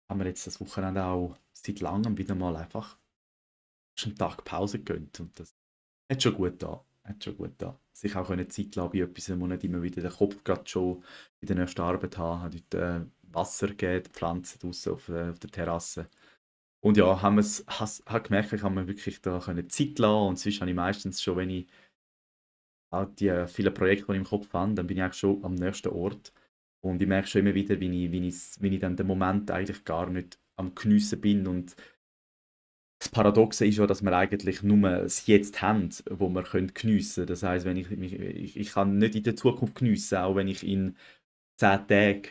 haben wir jetzt das Wochenende auch seit langem wieder mal einfach einen Tag Pause gegönnt. Und das hat schon gut da. Hat schon gut da. Sich auch können Zeit lassen bei etwas, wo nicht immer wieder den Kopf gerade schon bei der nächsten Arbeit haben. Hat heute Wasser gegeben, die Pflanzen draußen auf der Terrasse. Und ja, habe gemerkt, ich habe mir wirklich da können Zeit lassen. Und sonst habe ich meistens schon, wenn ich auch die vielen Projekte, die ich im Kopf habe, dann bin ich eigentlich schon am nächsten Ort. Und ich merke schon immer wieder, wie ich dann den Moment eigentlich gar nicht am Geniessen bin. Und das Paradoxe ist ja, dass wir eigentlich nur das Jetzt haben, wo wir geniessen können. Das heisst, wenn ich kann nicht in der Zukunft geniessen, auch wenn ich in 10 Tagen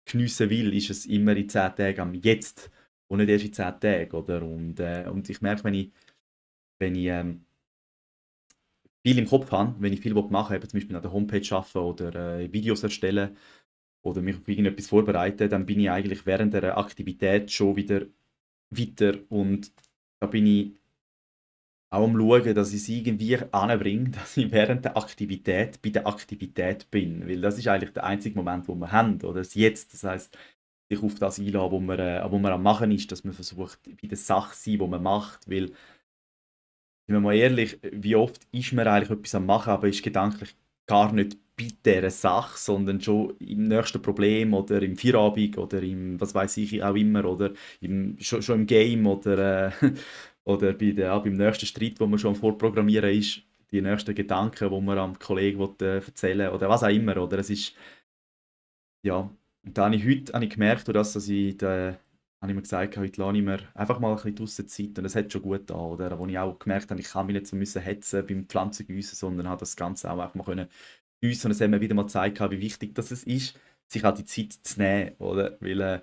geniessen will, ist es immer in 10 Tagen am Jetzt und nicht erst in 10 Tagen, oder? Und ich merke, wenn ich viel im Kopf habe, wenn ich viel machen will, eben zum Beispiel an der Homepage arbeiten oder Videos erstellen oder mich auf irgendetwas vorbereiten, dann bin ich eigentlich während der Aktivität schon wieder weiter, und da bin ich auch am Schauen, dass ich es irgendwie anbringe, dass ich während der Aktivität bei der Aktivität bin. Weil das ist eigentlich der einzige Moment, wo wir haben, oder das Jetzt. Das heisst, sich auf das einlassen, wo man am Machen ist, dass man versucht, bei der Sache zu sein, die man macht. Weil, sind wir mal ehrlich, wie oft ist man eigentlich etwas am Machen, aber ist gedanklich gar nicht bei dieser Sache, sondern schon im nächsten Problem oder im Feierabend oder im, was weiß ich auch immer, oder schon im Game oder, oder beim nächsten Streit, wo man schon am Vorprogrammieren ist, die nächsten Gedanken, wo man am Kollegen will, erzählen oder was auch immer, oder? Es ist, ja, und da habe ich heute habe ich gemerkt, durch das, dass habe ich mir gesagt, heute lasse ich mir einfach mal ein bisschen draussen Zeit, und das hat schon gut da, oder? Wo ich auch gemerkt habe, ich kann mich nicht so müssen hetzen beim Pflanzengießen, sondern habe das Ganze auch einfach mal können gießen, und es hat mir wieder mal gezeigt, wie wichtig das es ist, sich auch die Zeit zu nehmen, oder? Weil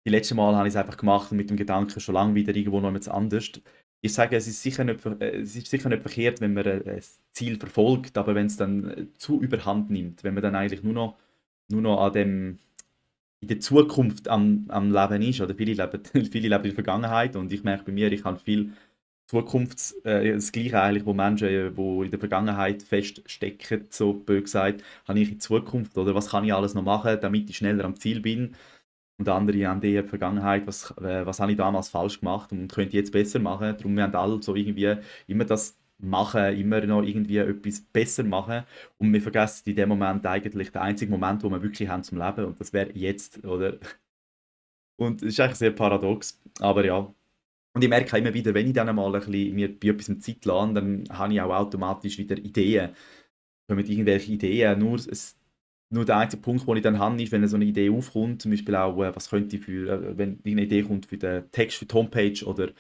die letzten Mal habe ich es einfach gemacht und mit dem Gedanken schon lange wieder irgendwo noch etwas anderes. Ich sage, es ist sicher nicht verkehrt, wenn man ein Ziel verfolgt, aber wenn es dann zu überhand nimmt, wenn man dann eigentlich nur noch in der Zukunft am Leben ist, oder viele leben, viele leben in der Vergangenheit, und ich merke bei mir, ich habe viel das Gleiche eigentlich, wo Menschen, die in der Vergangenheit feststecken, so blöd gesagt, habe ich in die Zukunft, oder was kann ich alles noch machen, damit ich schneller am Ziel bin, und andere haben eher die Vergangenheit, was habe ich damals falsch gemacht und könnte ich jetzt besser machen. Darum wir haben alle so irgendwie immer das machen, immer noch irgendwie etwas besser machen, und wir vergessen in dem Moment eigentlich den einzigen Moment, wo wir wirklich haben zum Leben, und das wäre jetzt, oder? Und es ist eigentlich sehr paradox, aber ja. Und ich merke auch immer wieder, wenn ich dann mal ein bisschen mir bei etwas Zeit lasse, dann habe ich auch automatisch wieder Ideen. Kommen irgendwelche Ideen. Nur der einzige Punkt, den ich dann habe, ist, wenn so eine Idee aufkommt, zum Beispiel auch, was könnte ich wenn irgendeine Idee kommt für den Text für die Homepage oder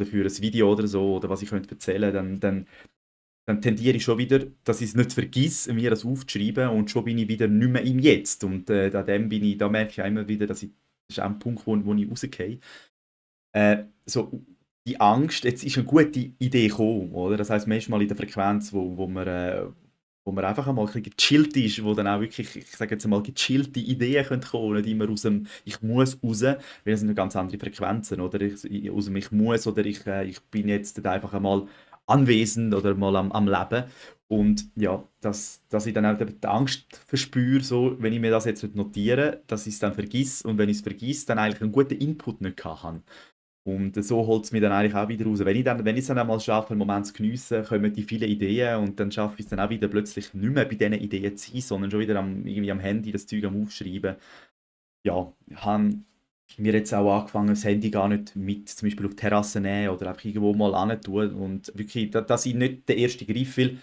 für ein Video oder so, oder was ich könnte erzählen, dann tendiere ich schon wieder, dass ich es nicht vergesse, mir das aufzuschreiben, und schon bin ich wieder nicht mehr im Jetzt. Und da merke ich auch immer wieder, das ist auch ein Punkt, wo ich rausgehe. So die Angst, jetzt ist eine gute Idee gekommen, oder? Das heisst, man ist mal in der Frequenz, wo man einfach einmal ein bisschen gechillt ist, wo dann auch wirklich, ich sage jetzt mal, gechillte Ideen können kommen, nicht immer aus dem «Ich muss raus», weil das sind ja ganz andere Frequenzen, oder? Aus dem «Ich muss» oder «Ich bin jetzt einfach einmal anwesend» oder mal am Leben. Und ja, dass ich dann auch die Angst verspüre, so, wenn ich mir das jetzt notiere, dass ich es dann vergesse, und wenn ich es vergesse, dann eigentlich einen guten Input nicht habe. Und so holt es mich dann eigentlich auch wieder raus. Wenn ich es dann einmal schaffe, einen Moment zu geniessen, kommen die vielen Ideen, und dann schaffe ich es dann auch wieder plötzlich nicht mehr bei diesen Ideen zu sein, sondern schon wieder irgendwie am Handy das Zeug am Aufschreiben. Ja, habe mir jetzt auch angefangen, das Handy gar nicht mit zum Beispiel auf die Terrasse nehmen oder einfach irgendwo mal tun, und wirklich, dass ich nicht den ersten Griff will,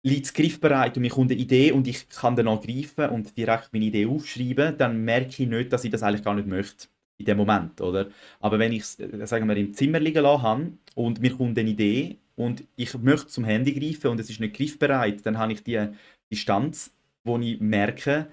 liegt es griffbereit und mir kommt eine Idee und ich kann dann auch greifen und direkt meine Idee aufschreiben, dann merke ich nicht, dass ich das eigentlich gar nicht möchte in dem Moment, oder? Aber wenn ich es, sagen wir, im Zimmer liegen lassen habe und mir kommt eine Idee und ich möchte zum Handy greifen und es ist nicht griffbereit, dann habe ich die Distanz, wo ich merke,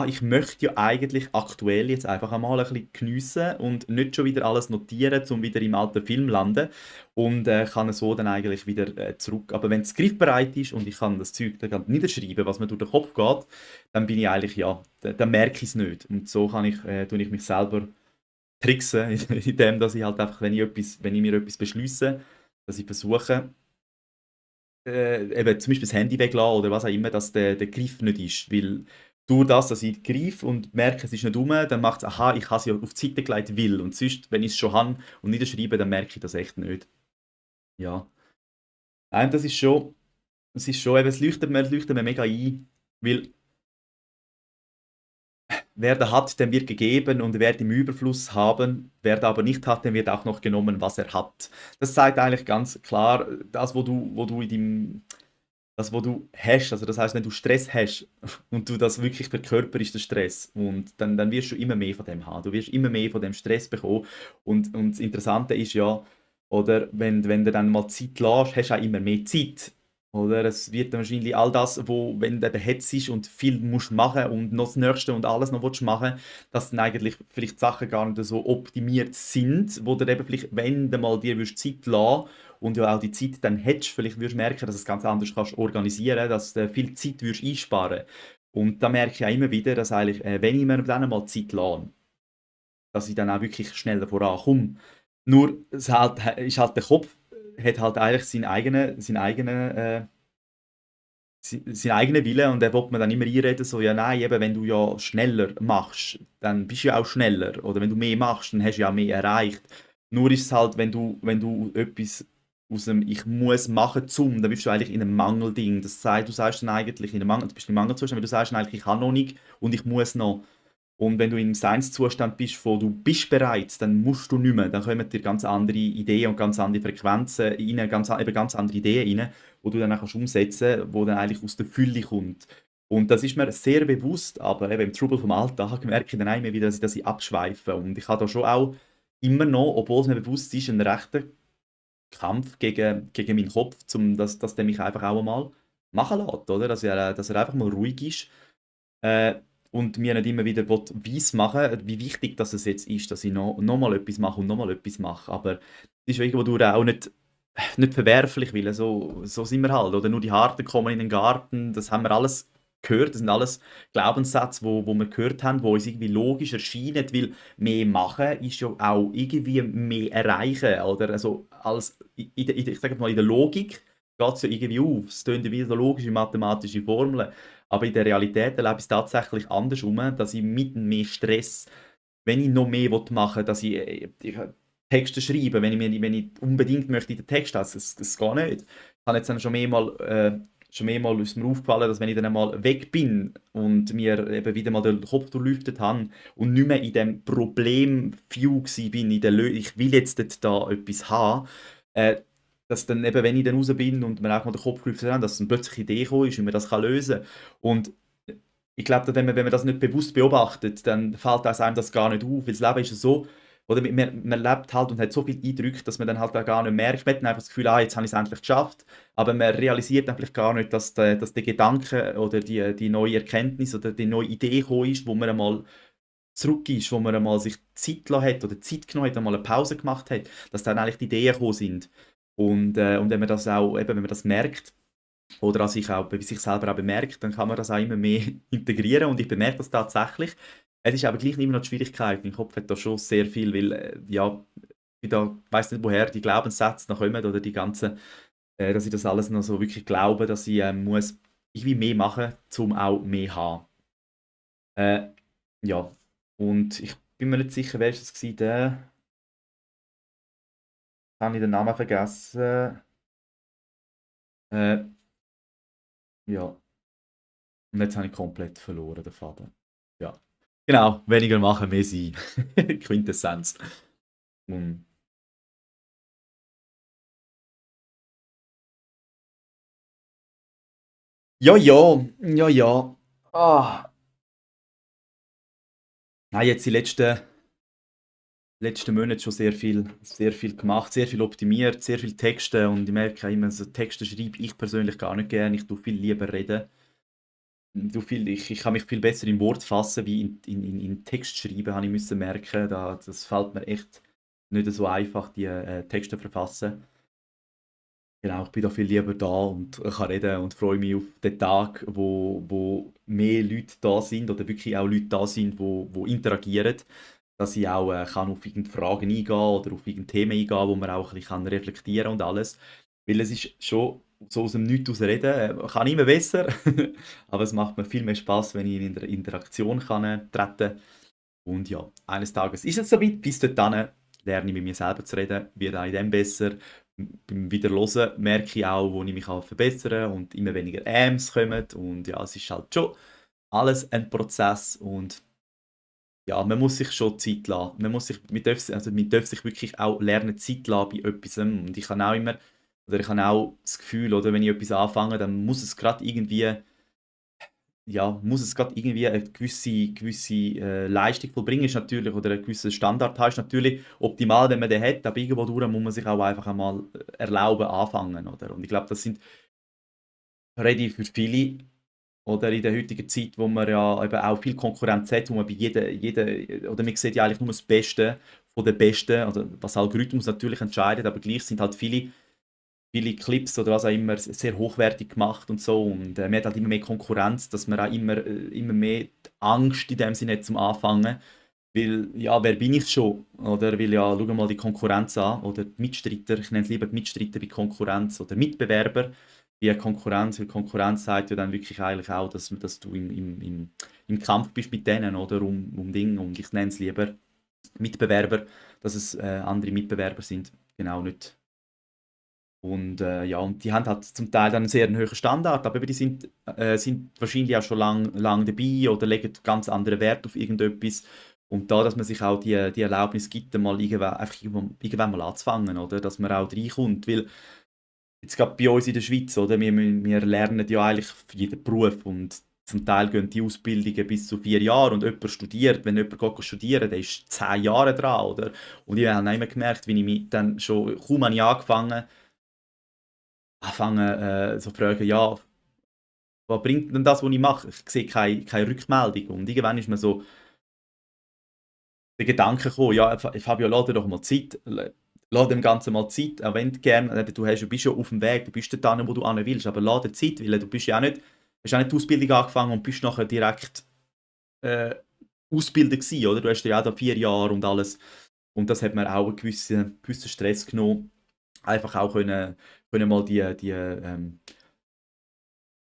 ich möchte ja eigentlich aktuell jetzt einfach einmal ein bisschen geniessen und nicht schon wieder alles notieren, um wieder im alten Film zu landen, und kann so dann eigentlich wieder zurück. Aber wenn es griffbereit ist und ich kann das Zeug dann grad niederschreiben, was mir durch den Kopf geht, dann bin ich eigentlich, ja, dann merke ich es nicht. Und so tue ich mich selber tricksen, indem dass ich halt einfach, wenn ich mir etwas beschließe, dass ich versuche, eben zum Beispiel das Handy weglassen oder was auch immer, dass der Griff nicht ist. Weil durch das, dass ich greife und merke, es ist nicht rum, dann macht es, aha, ich habe es ja auf die Seite gelegt, will. Und sonst, wenn ich es schon habe und niederschreibe, dann merke ich das echt nicht. Ja. Nein, das ist schon, es ist schon, eben, es leuchtet mir mega ein, weil wer da hat, dem wird gegeben und wird im Überfluss haben. Wer da aber nicht hat, dem wird auch noch genommen, was er hat. Das zeigt eigentlich ganz klar, das, wo du in deinem, das, wo du hast, also das heißt, wenn du Stress hast und du das wirklich verkörperst, den Stress, und dann wirst du immer mehr von dem haben. Du wirst immer mehr von dem Stress bekommen. Und das Interessante ist ja, oder wenn du dann mal Zeit lässt, hast du auch immer mehr Zeit. Oder es wird dann wahrscheinlich all das, wo, wenn du eben hetzt und viel musst machen und noch das Nächste und alles noch willst machen, dass dann eigentlich vielleicht Sachen gar nicht so optimiert sind, wo du eben vielleicht, wenn du mal dir würdest Zeit lassen und ja auch die Zeit dann hättest, vielleicht würdest du merken, dass du es ganz anders kannst organisieren, dass du viel Zeit würdest einsparen. Und da merke ich auch immer wieder, dass eigentlich, wenn ich mir dann mal Zeit lasse, dass ich dann auch wirklich schneller vorankomme. Nur es halt, ist halt der Kopf hat halt eigentlich seinen eigenen Willen und der will mir dann immer einreden, so, ja nein, eben, wenn du ja schneller machst, dann bist du ja auch schneller. Oder wenn du mehr machst, dann hast du ja mehr erreicht. Nur ist es halt, wenn du etwas aus dem «Ich muss machen zum», dann bist du eigentlich in einem Mangelding. Du sagst dann eigentlich in einem Mangel, du bist im Mangelzustand, weil du sagst dann eigentlich «Ich kann noch nicht» und «Ich muss noch». Und wenn du im Seinszustand bist, wo du bist bereit, dann musst du nicht mehr. Dann kommen dir ganz andere Ideen und ganz andere Frequenzen rein, eben ganz andere Ideen rein, die du dann auch kannst umsetzen kannst, die dann eigentlich aus der Fülle kommt. Und das ist mir sehr bewusst, aber eben im Trubel vom Alltag merke ich dann auch immer wieder, dass ich abschweife. Und ich habe da schon auch immer noch, obwohl es mir bewusst ist, einen rechten Kampf gegen meinen Kopf, dass der mich einfach auch einmal machen lässt, oder? Dass er einfach mal ruhig ist äh, und mir nicht immer wieder weiss machen, wie wichtig das es jetzt ist, dass ich noch mal etwas mache und noch mal etwas mache. Aber es ist irgendwo auch nicht verwerflich, weil so sind wir halt. Oder nur die Harten kommen in den Garten, das haben wir alles gehört, das sind alles Glaubenssätze, wo wir gehört haben, wo uns irgendwie logisch erscheinen, weil mehr machen ist ja auch irgendwie mehr erreichen. Oder? Also ich sage mal, in der Logik geht es ja irgendwie auf. Es tönt ja wie so logische mathematische Formeln. Aber in der Realität erlebe ich es tatsächlich andersrum, dass ich mit mehr Stress, wenn ich noch mehr machen will, dass ich Texte schreibe, wenn ich unbedingt möchte den Text haben, es geht nicht. Ich habe jetzt dann schon mehrmal ist mir aufgefallen, dass wenn ich dann einmal weg bin und mir eben wieder mal den Kopf durchlüftet habe und nicht mehr in dem Problem-View bin, ich will jetzt da etwas haben, äh, dass dann eben, wenn ich dann raus bin und mir auch mal den Kopf gelüftet habe, dass dann plötzlich eine Idee gekommen ist, wie man das lösen kann. Und ich glaube, wenn man das nicht bewusst beobachtet, dann fällt einem das gar nicht auf, weil das Leben ist ja so, oder man lebt halt und hat so viele Eindrücke, dass man dann halt auch gar nicht merkt. Man hat dann einfach das Gefühl, ah, jetzt habe ich es endlich geschafft, aber man realisiert dann vielleicht gar nicht, dass der Gedanke oder die neue Erkenntnis oder die neue Idee gekommen ist, wo man einmal zurück ist, wo man einmal sich Zeit gelassen hat oder Zeit genommen hat, einmal eine Pause gemacht hat, dass dann eigentlich die Ideen gekommen sind. Und wenn man das auch, eben, wenn man das merkt, oder an sich auch bei sich selber auch bemerkt, dann kann man das auch immer mehr integrieren und ich bemerke das tatsächlich. Es ist aber gleich immer noch die Schwierigkeit. Mein Kopf hat da schon sehr viel, weil, ja, ich da weiss nicht, woher die Glaubenssätze noch kommen oder die ganzen, dass ich das alles noch so wirklich glaube, dass ich muss irgendwie mehr machen, um auch mehr zu haben. Äh, ja, und ich bin mir nicht sicher, wer ist das gewesen, der, habe ich den Namen vergessen. Äh, ja, und jetzt habe ich komplett verloren, den Faden. Ja. Genau, weniger machen, mehr sein. Quintessenz. Und ja, ja, ja, ja. Ah. Nein, jetzt die letzten Monate schon sehr viel gemacht, sehr viel optimiert, sehr viel Texte und ich merke auch immer, so Texte schreibe ich persönlich gar nicht gerne. Ich tue viel lieber reden. Ich kann mich viel besser in Wort fassen, wie in Text schreiben, habe ich müssen merken. Das fällt mir echt nicht so einfach, die Texte zu verfassen. Genau, ich bin da viel lieber da und kann reden und freue mich auf den Tag, wo mehr Leute da sind oder wirklich auch Leute da sind, wo interagieren, dass ich auch kann auf irgendeine Fragen eingehen oder auf irgendeine Themen eingehen, wo man auch ein bisschen reflektieren kann und alles. Weil es ist schon so aus dem Nichts heraus reden, kann immer besser, aber es macht mir viel mehr Spaß, wenn ich in der Interaktion kann, treten. Und ja, eines Tages ist es soweit, bis dahin lerne ich mit mir selber zu reden, wird auch in dem besser. Beim Wiederhören merke ich auch, wo ich mich verbessern kann und immer weniger Äms kommen. Und ja, es ist halt schon alles ein Prozess und ja, man muss sich schon Zeit lassen. Man darf sich wirklich auch lernen, Zeit lassen bei etwas. Und ich habe auch immer, oder ich habe auch das Gefühl, oder wenn ich etwas anfange, dann muss es gerade irgendwie, ja, muss es gerade irgendwie eine gewisse Leistung vollbringen, ist natürlich, oder einen gewissen Standard haben, ist natürlich optimal, wenn man den hat, aber irgendwo durch muss man sich auch einfach einmal erlauben, anfangen, oder? Und ich glaube, das sind, rede ich für viele, oder in der heutigen Zeit, wo man ja eben auch viel Konkurrenz hat, wo man bei oder man sieht ja eigentlich nur das Beste von den Besten, oder was Algorithmus natürlich entscheidet, aber gleich sind halt viele Clips oder was auch immer sehr hochwertig gemacht und so und man hat halt immer mehr Konkurrenz, dass man auch immer mehr Angst in dem Sinne hat zum Anfangen, weil ja, wer bin ich schon? Oder weil ja, schau mal die Konkurrenz an oder die Mitstreiter, ich nenne es lieber die Mitstreiter wie Konkurrenz oder Mitbewerber wie Konkurrenz, weil Konkurrenz sagt ja dann wirklich eigentlich auch, dass du im Kampf bist mit denen oder um Dinge und ich nenne es lieber Mitbewerber, dass es andere Mitbewerber sind, genau nicht. Und ja, und die haben halt zum Teil dann einen sehr hohen Standard, aber eben sind wahrscheinlich auch schon lang dabei oder legen ganz anderen Wert auf irgendetwas. Und da, dass man sich auch die Erlaubnis gibt, mal irgendwann mal anzufangen, oder? Dass man auch reinkommt. Weil jetzt gerade bei uns in der Schweiz, oder? Wir lernen ja eigentlich für jeden Beruf und zum Teil gehen die Ausbildungen bis zu 4 Jahre und jemand studiert, wenn jemand geht studieren, der ist 10 Jahre dran, oder? Und ich habe immer gemerkt, wie ich mich dann schon, kaum habe ich anfangen so fragen, ja, was bringt denn das, was ich mache? Ich sehe keine Rückmeldung. Und irgendwann ist mir so der Gedanke gekommen, ja, Fabio, lass dir doch mal Zeit, lass dem Ganzen mal Zeit, auch wenn du gerne, du bist ja auf dem Weg, du bist dort, wo du hin willst, aber lass dir Zeit, weil du bist ja auch nicht, hast ja nicht die Ausbildung angefangen und bist nachher direkt äh, Ausbilder gewesen, oder? Du hast ja auch da 4 Jahre und alles. Und das hat mir auch einen gewissen Stress genommen. Einfach auch können mal den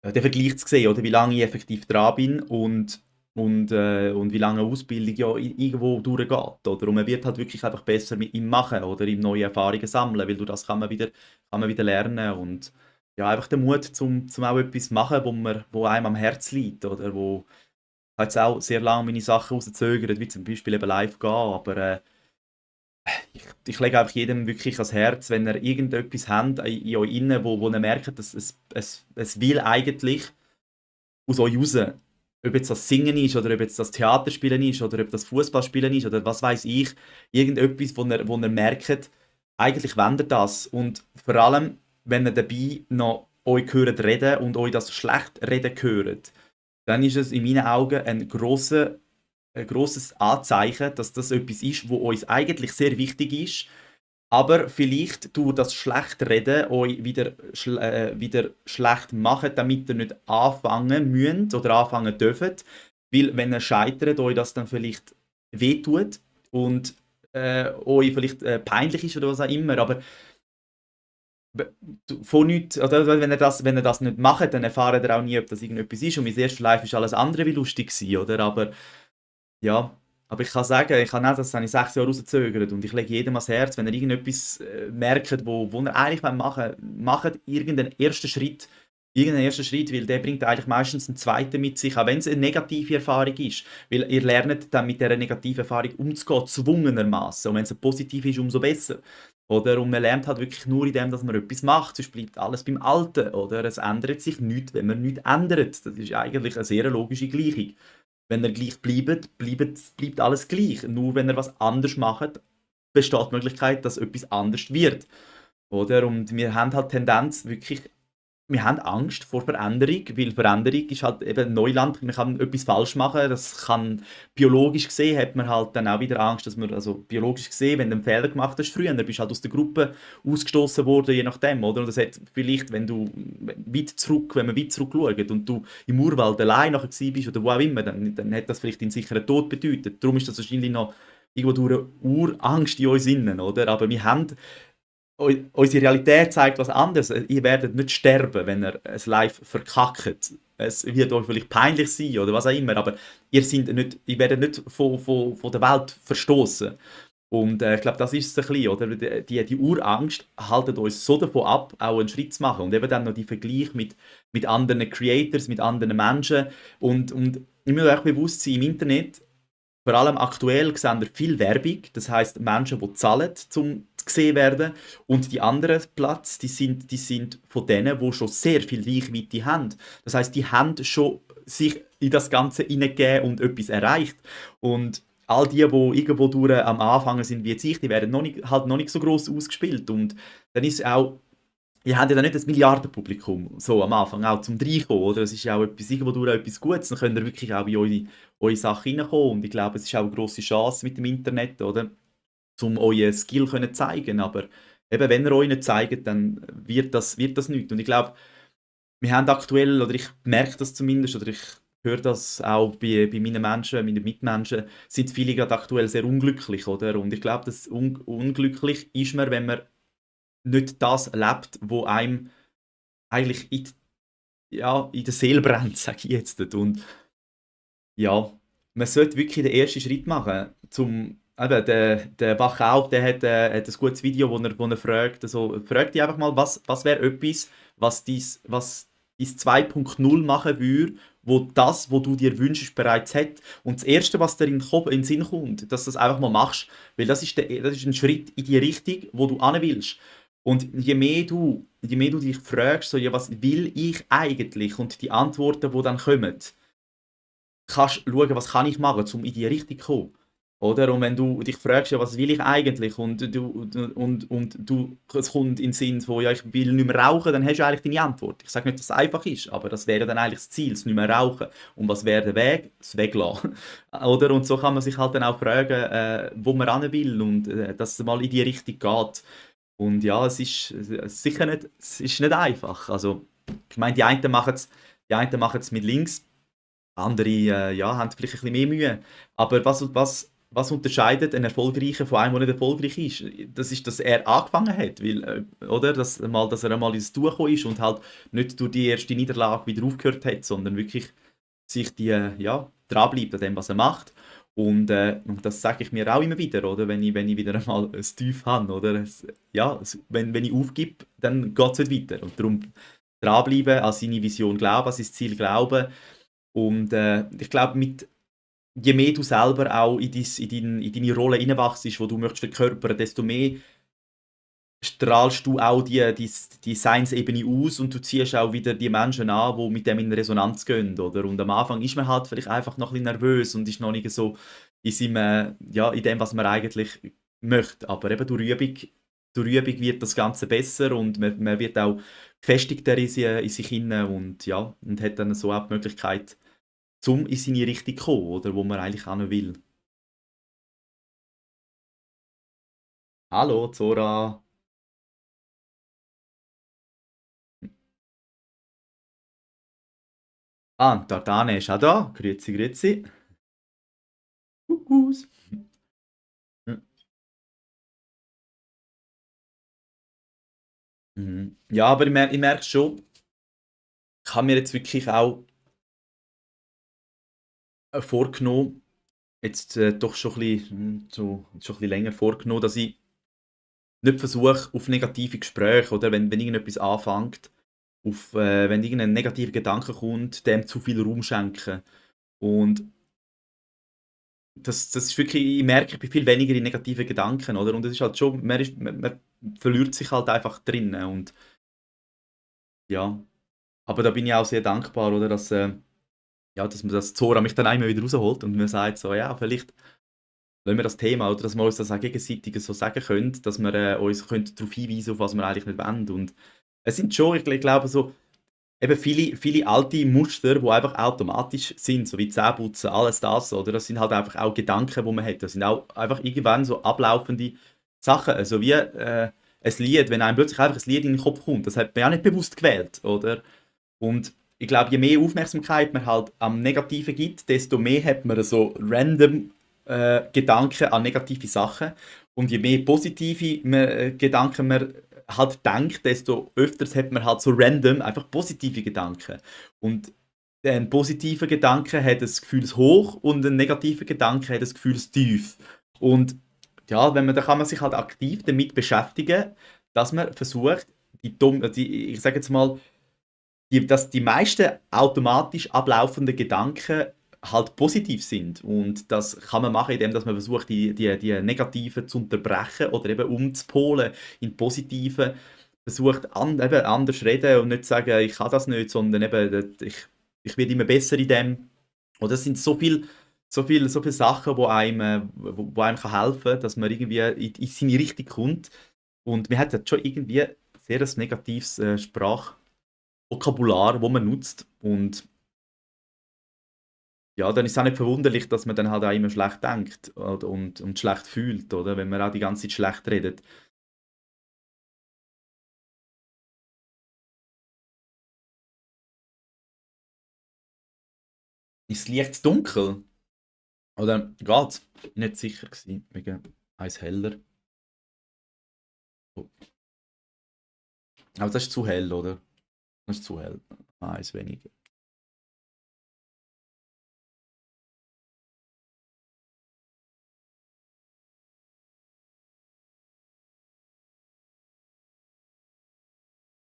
Vergleich zu sehen, oder wie lange ich effektiv dran bin und wie lange eine Ausbildung ja irgendwo durchgeht. Oder? Und man wird halt wirklich einfach besser mit ihm machen oder ihm neue Erfahrungen sammeln, weil durch das kann man wieder lernen und ja, einfach den Mut zum auch etwas machen, wo einem am Herz liegt oder wo ich habe jetzt auch sehr lange meine Sachen rauszögert, wie zum Beispiel eben live gehen, aber ich lege einfach jedem wirklich ans Herz, wenn ihr irgendetwas habt in euch innen, wo ihr merkt, dass es will eigentlich aus euch raus. Ob jetzt das Singen ist oder ob jetzt das Theaterspielen ist oder ob das Fußballspielen ist oder was weiß ich. Irgendetwas, wo ihr merkt, eigentlich wendet ihr das. Und vor allem, wenn ihr dabei noch euch hört reden und euch das schlecht reden hört, dann ist es in meinen Augen ein grosses Anzeichen, dass das etwas ist, wo uns eigentlich sehr wichtig ist, aber vielleicht durch das Schlechtreden euch wieder schlecht machen, damit ihr nicht anfangen müsst oder anfangen dürft. Weil wenn ihr scheitert, euch das dann vielleicht wehtut und euch vielleicht peinlich ist oder was auch immer. Aber von nichts, oder wenn ihr das nicht macht, dann erfahrt ihr auch nie, ob das irgendetwas ist. Und mein erstes Live ist alles andere wie lustig gewesen, oder? Aber ja, aber ich kann sagen, ich habe auch das habe ich 6 Jahre rausgezögert und ich lege jedem ans Herz, wenn ihr irgendetwas merkt, wo ihr eigentlich machen wollt, macht irgendeinen ersten Schritt, weil der bringt eigentlich meistens einen zweiten mit sich, auch wenn es eine negative Erfahrung ist, weil ihr lernt dann mit dieser negativen Erfahrung umzugehen, zwungenermaßen und wenn es eine positive ist, umso besser. Oder? Und man lernt halt wirklich nur in dem, dass man etwas macht, sonst bleibt alles beim Alten, oder? Es ändert sich nichts, wenn man nichts ändert. Das ist eigentlich eine sehr logische Gleichung. Wenn ihr gleich bleibt alles gleich. Nur wenn ihr was anders macht, besteht die Möglichkeit, dass etwas anders wird. Oder? Und wir haben halt Tendenz, wirklich, wir haben Angst vor Veränderung, weil Veränderung ist halt eben Neuland, man kann etwas falsch machen, das kann, biologisch gesehen hat man halt dann auch wieder Angst, dass man, also biologisch gesehen, wenn du einen Fehler gemacht hast früher, dann bist du halt aus der Gruppe ausgestoßen worden, je nachdem, oder? Und das hat vielleicht, wenn man weit zurück schaut und du im Urwald allein nachher gewesen bist oder wo auch immer, dann hat das vielleicht den sicheren Tod bedeutet. Darum ist das wahrscheinlich noch irgendwo durch eine Urangst in uns innen, oder? Aber wir haben unsere Realität zeigt was anderes. Ihr werdet nicht sterben, wenn ihr es live verkackt. Es wird euch vielleicht peinlich sein oder was auch immer, aber ihr werdet nicht von der Welt verstoßen. Und ich glaube, das ist es ein bisschen, oder? Die Urangst haltet uns so davon ab, auch einen Schritt zu machen. Und eben dann noch die Vergleich mit anderen Creators, mit anderen Menschen. Und ich muss euch bewusst sein, im Internet, vor allem aktuell, sehen wir viel Werbung. Das heißt Menschen, die zahlen, um gesehen werden. Und die anderen Platz, die sind von denen, die schon sehr viel Reichweite haben. Das heißt, die haben schon sich in das Ganze hineingegeben und etwas erreicht. Und all die irgendwo durch am Anfang sind wie jetzt ich, die werden halt noch nicht so gross ausgespielt. Und dann ist auch, ihr habt ja dann nicht das Milliardenpublikum, so am Anfang auch zum Reinkommen, oder? Es ist ja auch irgendwo durch etwas Gutes, dann könnt ihr wirklich auch in eure Sache reinkommen. Und ich glaube, es ist auch eine grosse Chance mit dem Internet, oder? Um euren Skill können zeigen. Aber eben, wenn ihr euch nicht zeigt, dann wird das nichts. Und ich glaube, wir haben aktuell, oder ich merke das zumindest, oder ich höre das auch bei meinen Menschen, meinen Mitmenschen, sind viele gerade aktuell sehr unglücklich, oder? Und ich glaube, dass unglücklich ist man, wenn man nicht das lebt, wo einem eigentlich in der Seele brennt, sage ich jetzt. Und ja, man sollte wirklich den ersten Schritt machen, eben, der Wachau, der hat ein gutes Video, wo er fragt, also, frag dich einfach mal, was wäre etwas, was dein 2.0 machen würde, wo das, was du dir wünschst, bereits hat. Und das Erste, was dir in den Sinn kommt, dass du das einfach mal machst, weil das ist ein Schritt in die Richtung, wo du hin willst. Und je mehr du dich fragst, so, ja, was will ich eigentlich? Und die Antworten, die dann kommen, kannst du schauen, was kann ich machen, um in die Richtung zu kommen. Oder? Und wenn du dich fragst, ja, was will ich eigentlich? Und es kommt in den Sinn von, ja, ich will nicht mehr rauchen, dann hast du eigentlich deine Antwort. Ich sage nicht, dass es einfach ist, aber das wäre dann eigentlich das Ziel, das nicht mehr rauchen. Und was wäre der Weg? Das Weglassen. Oder? Und so kann man sich halt dann auch fragen, wo man hin will und dass es mal in die Richtung geht. Und ja, sicher nicht, es ist nicht einfach. Also, ich meine, die einen machen es mit links, andere ja, haben vielleicht ein bisschen mehr Mühe. Aber was unterscheidet einen Erfolgreichen von einem, der nicht erfolgreich ist? Das ist, dass er angefangen hat. Weil, oder? Dass er einmal ins Tun gekommen ist und halt nicht durch die erste Niederlage wieder aufgehört hat, sondern wirklich sich ja, dranbleibt an dem, was er macht. Und das sage ich mir auch immer wieder, oder? Wenn ich wieder einmal ein Tief habe, oder? Wenn ich aufgebe, dann geht es nicht weiter. Und darum dranbleiben, an seine Vision glauben, an sein Ziel glauben. Und ich glaube, je mehr du selber auch in deine Rolle hineinwachst, die du möchtest verkörpern, desto mehr strahlst du auch die Seinsebene aus und du ziehst auch wieder die Menschen an, die mit dem in Resonanz gehen, oder? Und am Anfang ist man halt vielleicht einfach noch ein bisschen nervös und ist noch nicht so in dem, was man eigentlich möchte. Aber eben durch Übung wird das Ganze besser und man wird auch gefestigter in sich hinein und ja, und hat dann so auch die Möglichkeit, in seine Richtung zu kommen, oder wo man eigentlich hin will. Hallo, Zora. Ah, Dardane ist auch da. Grüezi, grüezi. Kuckuck. Mhm. Ja, aber ich merke schon, ich habe mir jetzt wirklich auch vorgenommen, jetzt doch schon ein bisschen, schon ein bisschen länger vorgenommen, dass ich nicht versuche, auf negative Gespräche oder wenn irgendetwas anfängt, wenn irgendein negativer Gedanke kommt, dem zu viel Raum schenken. Und das ist wirklich, ich merke, ich bin viel weniger in negativen Gedanken, oder? Und es ist halt schon, man verliert sich halt einfach drinnen. Und ja, aber da bin ich auch sehr dankbar, oder? Dass man das Zora mich dann einmal wieder rausholt und mir sagt so, ja, vielleicht lassen wir das Thema, oder dass wir uns das auch gegenseitig so sagen können, dass wir uns darauf hinweisen auf was wir eigentlich nicht wollen. Und es sind schon, ich glaube, so eben viele alte Muster, die einfach automatisch sind, so wie Zähneputzen, alles das, oder? Das sind halt einfach auch Gedanken, die man hat. Das sind auch einfach irgendwann so ablaufende Sachen. Also wie ein Lied, wenn einem plötzlich einfach ein Lied in den Kopf kommt, das hat man ja nicht bewusst gewählt, oder? Und ich glaube, je mehr Aufmerksamkeit man halt am Negativen gibt, desto mehr hat man so random Gedanken an negative Sachen. Und je mehr positive Gedanken man halt denkt, desto öfters hat man halt so random einfach positive Gedanken. Und ein positiver Gedanke hat das Gefühl hoch und ein negativer Gedanke hat das Gefühl tief. Und ja, da kann man sich halt aktiv damit beschäftigen, dass man versucht, ich sage jetzt mal, dass die meisten automatisch ablaufenden Gedanken halt positiv sind. Und das kann man machen, indem dass man versucht, die negativen zu unterbrechen oder eben umzupolen in positive. Versucht eben anders reden und nicht sagen, ich kann das nicht, sondern eben, ich werde immer besser in dem. Und das sind so viele Sachen, wo einem kann helfen kann, dass man irgendwie in seine Richtung kommt. Und man hat ja schon irgendwie sehr ein negatives Sprachvokabular, wo man nutzt. Und ja, dann ist es auch nicht verwunderlich, dass man dann halt auch immer schlecht denkt und schlecht fühlt, oder? Wenn man auch die ganze Zeit schlecht redet. Ist das Licht dunkel? Oder geht's? Nicht sicher gewesen, wegen eins heller. Oh. Aber das ist zu hell, oder? Das ist zu hell. Eins weniger.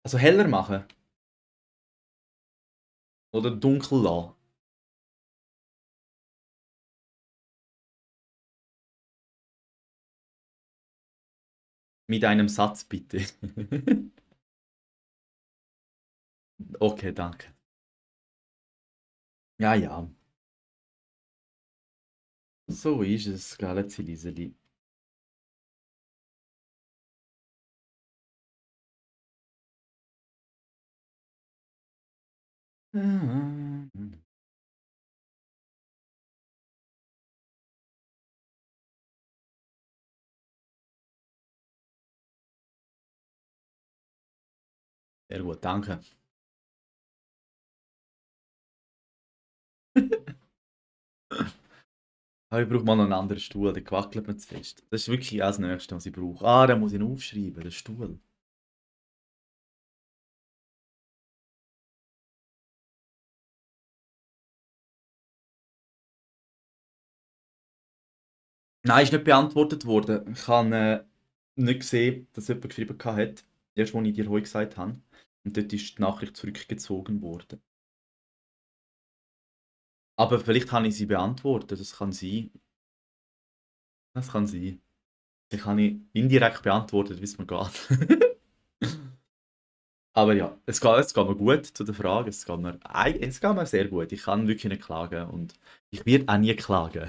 Also heller machen oder dunkel lassen. Mit einem Satz bitte. Okay, danke. Ja, ja. So ist es, gell, Ziliseli. Sehr gut, danke. Aber ich brauche mal noch einen anderen Stuhl, der quackelt mir zu fest. Das ist wirklich auch das Nächste, was ich brauche. Ah, den muss ich noch aufschreiben, den Stuhl. Nein, ist nicht beantwortet worden. Ich habe nicht gesehen, dass jemand geschrieben hat. Erst, als ich dir heute gesagt habe. Und dort ist die Nachricht zurückgezogen worden. Aber vielleicht habe ich sie beantwortet, das kann sein. Das kann sein. Vielleicht habe ich indirekt beantwortet, wie es mir geht. Aber ja, es geht mir gut zu der Frage. Es geht mir sehr gut. Ich kann wirklich nicht klagen und ich werde auch nie klagen.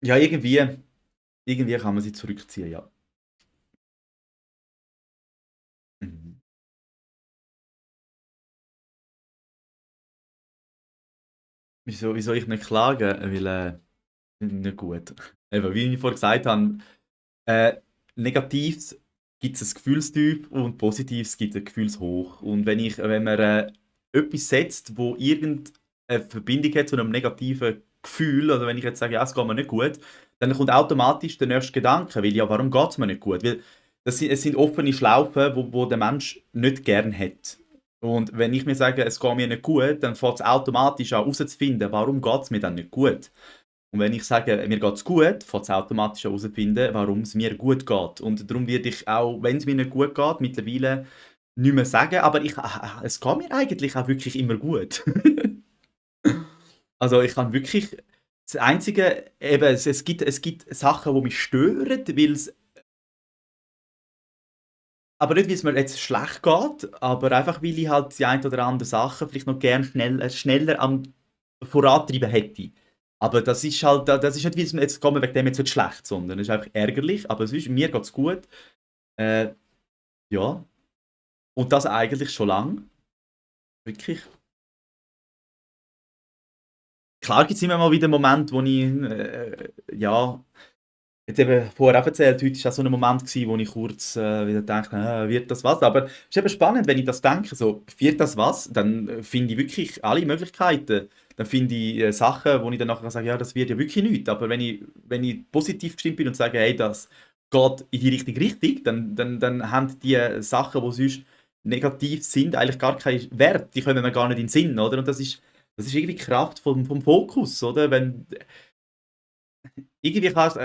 Ja, irgendwie kann man sie zurückziehen, ja. Mhm. Wieso ich nicht klage? Weil, nicht gut. Eben, wie ich vorhin gesagt habe, äh, Negatives gibt es ein Gefühlstief und Positives gibt es ein Gefühlshoch. Und wenn man etwas setzt, wo irgendeine Verbindung hat zu einem negativen Gefühl, oder wenn ich jetzt sage, ja, es geht mir nicht gut, dann kommt automatisch der nächste Gedanke, weil ja, warum geht es mir nicht gut? Weil es sind offene Schlaufen, wo der Mensch nicht gern hat. Und wenn ich mir sage, es geht mir nicht gut, dann fängt es automatisch an herauszufinden, warum geht es mir dann nicht gut. Und wenn ich sage, mir geht es gut, fängt es automatisch an herauszufinden, warum es mir gut geht. Und darum werde ich auch, wenn es mir nicht gut geht, mittlerweile nicht mehr sagen, aber es geht mir eigentlich auch wirklich immer gut. Also ich kann wirklich, das Einzige, eben, es gibt Sachen, die mich stören, weil es, aber nicht, weil es mir jetzt schlecht geht, aber einfach, weil ich halt die ein oder andere Sache vielleicht noch gerne schneller am vorantreiben hätte. Aber das ist halt, das ist nicht, weil es mir jetzt geht mir wegen dem jetzt nicht schlecht, sondern es ist einfach ärgerlich, aber sonst, mir geht es gut. Äh, ja, und das eigentlich schon lang, wirklich. Klar gibt es immer mal wieder Momente, wo ich, ja, jetzt eben vorher auch erzählt, heute war auch so ein Moment, gewesen, wo ich kurz wieder dachte, wird das was? Aber es ist eben spannend, wenn ich das denke, so, wird das was? Dann finde ich wirklich alle Möglichkeiten. dann finde ich Sachen, wo ich dann nachher sage, ja, das wird ja wirklich nichts. Aber wenn ich positiv gestimmt bin und sage, hey, das geht in die richtige Richtung, dann haben die Sachen, die sonst negativ sind, eigentlich gar keinen Wert. Die kommen mir gar nicht in den Sinn, oder? Und das ist irgendwie die Kraft vom Fokus, oder? Wenn irgendwie kannst,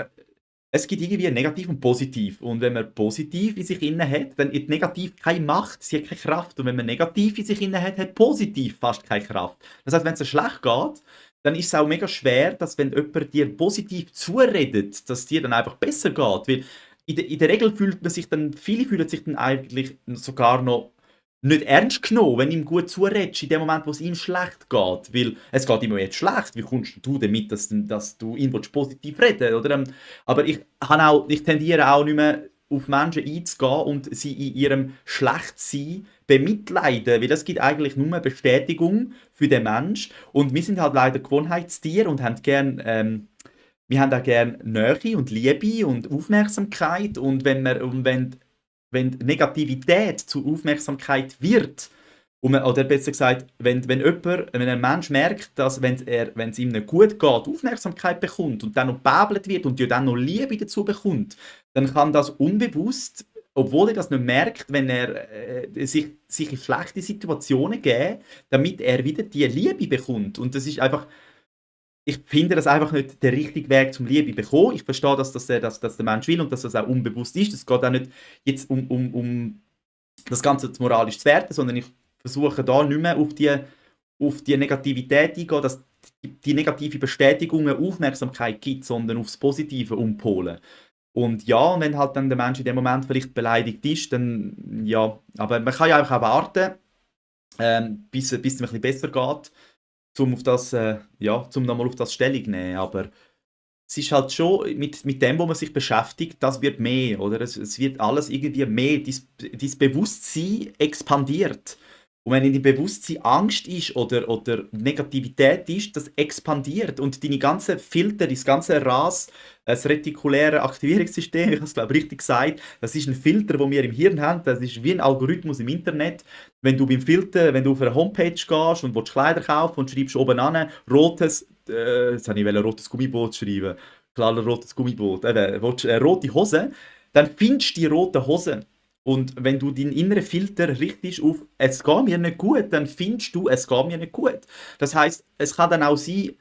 es gibt irgendwie negativ und positiv. Und wenn man positiv in sich inne hat, dann hat negativ keine Macht, sie hat keine Kraft. Und wenn man negativ in sich inne hat, hat positiv fast keine Kraft. Das heißt, wenn es dir schlecht geht, dann ist es auch mega schwer, dass wenn jemand dir positiv zuredet, dass es dir dann einfach besser geht. Weil in der Regel fühlt man sich dann, viele fühlen sich dann eigentlich sogar noch nicht ernst genommen, wenn du ihm gut zuredest, in dem Moment, wo es ihm schlecht geht. Weil es geht ihm jetzt schlecht. Wie kommst du damit, dass du ihn positiv reden willst, oder? Aber ich tendiere auch nicht mehr auf Menschen einzugehen und sie in ihrem Schlechtsein bemitleiden, weil das gibt eigentlich nur eine Bestätigung für den Mensch. Und wir sind halt leider Gewohnheitstiere und haben wir haben auch gerne Nähe und Liebe und Aufmerksamkeit. Und wenn Negativität zur Aufmerksamkeit wird, oder besser gesagt, wenn ein Mensch merkt, dass wenn es ihm nicht gut geht, Aufmerksamkeit bekommt und dann noch gebäbelt wird und ja dann noch Liebe dazu bekommt, dann kann das unbewusst, obwohl er das nicht merkt, wenn er sich in schlechte Situationen geben, damit er wieder die Liebe bekommt. Und das ist einfach, ich finde das einfach nicht der richtige Weg zum Liebe bekommen. Ich verstehe, dass der Mensch will und dass das auch unbewusst ist. Es geht auch nicht jetzt um das Ganze moralisch zu werten, sondern ich versuche da nicht mehr auf die Negativität eingehen, dass die negative Bestätigung eine Aufmerksamkeit gibt, sondern aufs Positive umpolen. Und ja, wenn halt dann der Mensch in dem Moment vielleicht beleidigt ist, dann ja, aber man kann ja einfach auch warten, bis es ein bisschen besser geht, zum nochmal auf das Stellung nehmen. Aber es ist halt schon mit dem, wo man sich beschäftigt, das wird mehr, oder? Es wird alles irgendwie mehr, dein Bewusstsein expandiert. Und wenn in deinem Bewusstsein Angst ist oder Negativität ist, das expandiert. Und deine ganzen Filter, das ganze RAS, das retikuläre Aktivierungssystem, ich habe es glaube ich richtig gesagt, das ist ein Filter, den wir im Hirn haben, das ist wie ein Algorithmus im Internet. Wenn du auf eine Homepage gehst und willst Kleider kaufen und schreibst oben an, rotes, jetzt habe ich rotes Gummiboot schreiben, klar, rotes Gummiboot, willst, rote Hose, dann findest du die roten Hosen. Und wenn du deinen inneren Filter richtest auf «Es geht mir nicht gut», dann findest du «Es geht mir nicht gut». Das heisst, es kann dann auch sein,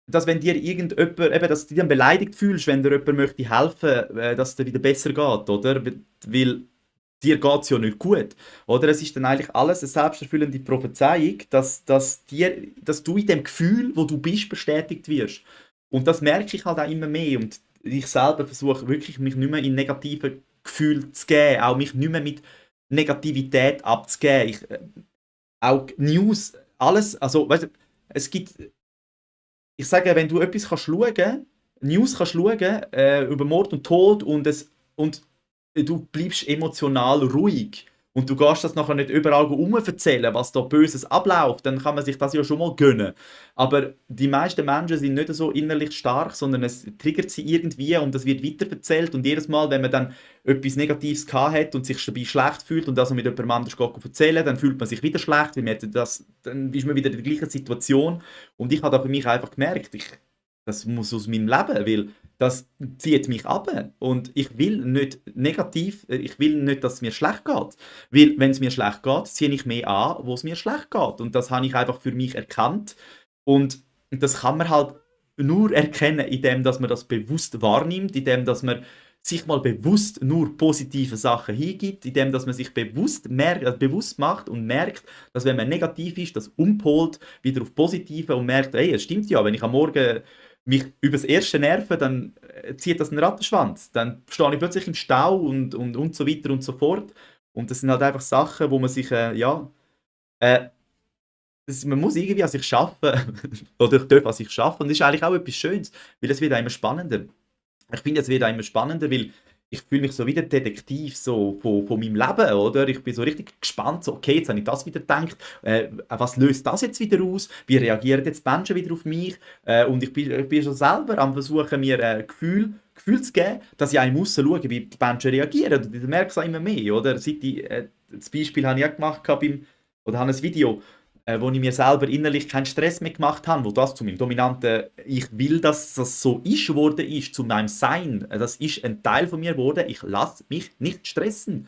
dass wenn dir irgendjemand, dass du dich dann beleidigt fühlst, wenn dir jemand möchte helfen, dass es dir wieder besser geht, oder? Weil dir geht es ja nicht gut. Oder? Es ist dann eigentlich alles eine selbsterfüllende Prophezeiung, dass du in dem Gefühl, wo du bist, bestätigt wirst. Und das merke ich halt auch immer mehr. Und ich selber versuche wirklich, mich nicht mehr in negative Gefühle zu geben, auch mich nicht mehr mit Negativität abzugeben. Auch News, alles, also, weißt du, es gibt, ich sage, wenn du etwas kannst schauen, News kannst schauen, über Mord und Tod und du bleibst emotional ruhig und du gehst das nachher nicht überall erzählen, was da Böses abläuft, dann kann man sich das ja schon mal gönnen. Aber die meisten Menschen sind nicht so innerlich stark, sondern es triggert sie irgendwie und das wird weiterverzählt und jedes Mal, wenn man dann etwas Negatives gehabt hat und sich dabei schlecht fühlt und das mit jemandem anders erzählen, dann fühlt man sich wieder schlecht, weil dann ist man wieder in der gleichen Situation. Und ich habe da für mich einfach gemerkt, das muss aus meinem Leben, weil das zieht mich ab. Und ich will nicht negativ, ich will nicht, dass es mir schlecht geht. Weil, wenn es mir schlecht geht, ziehe ich mehr an, wo es mir schlecht geht. Und das habe ich einfach für mich erkannt. Und das kann man halt nur erkennen, indem dass man das bewusst wahrnimmt, indem dass man sich mal bewusst nur positive Sachen hingibt, indem dass man sich bewusst macht und merkt, dass wenn man negativ ist, das umpolt wieder auf Positive und merkt, hey, es stimmt ja, wenn ich am Morgen mich über das erste nerven, dann zieht das einen Rattenschwanz. Dann stehe ich plötzlich im Stau und so weiter und so fort. Und das sind halt einfach Sachen, wo man sich, äh, man muss irgendwie an sich arbeiten. Oder ich darf an sich arbeiten. Und das ist eigentlich auch etwas Schönes, weil es wird auch immer spannender. Ich finde, es wird auch immer spannender, weil ich fühle mich so wie der Detektiv so von meinem Leben, oder? Ich bin so richtig gespannt, so, okay, jetzt habe ich das wieder gedacht, was löst das jetzt wieder aus? Wie reagieren jetzt die Menschen wieder auf mich? Und ich bin schon selber am versuchen, mir Gefühl zu geben, dass ich auch muss schauen, wie die Menschen reagieren. Und ich merke es auch immer mehr, oder? Das Beispiel habe ich auch gemacht oder habe ein Video. wo ich mir selber innerlich keinen Stress mehr gemacht habe, wo das zu meinem dominanten «Ich will, dass das so ist» geworden ist, zu meinem Sein. Das ist ein Teil von mir geworden. Ich lasse mich nicht stressen.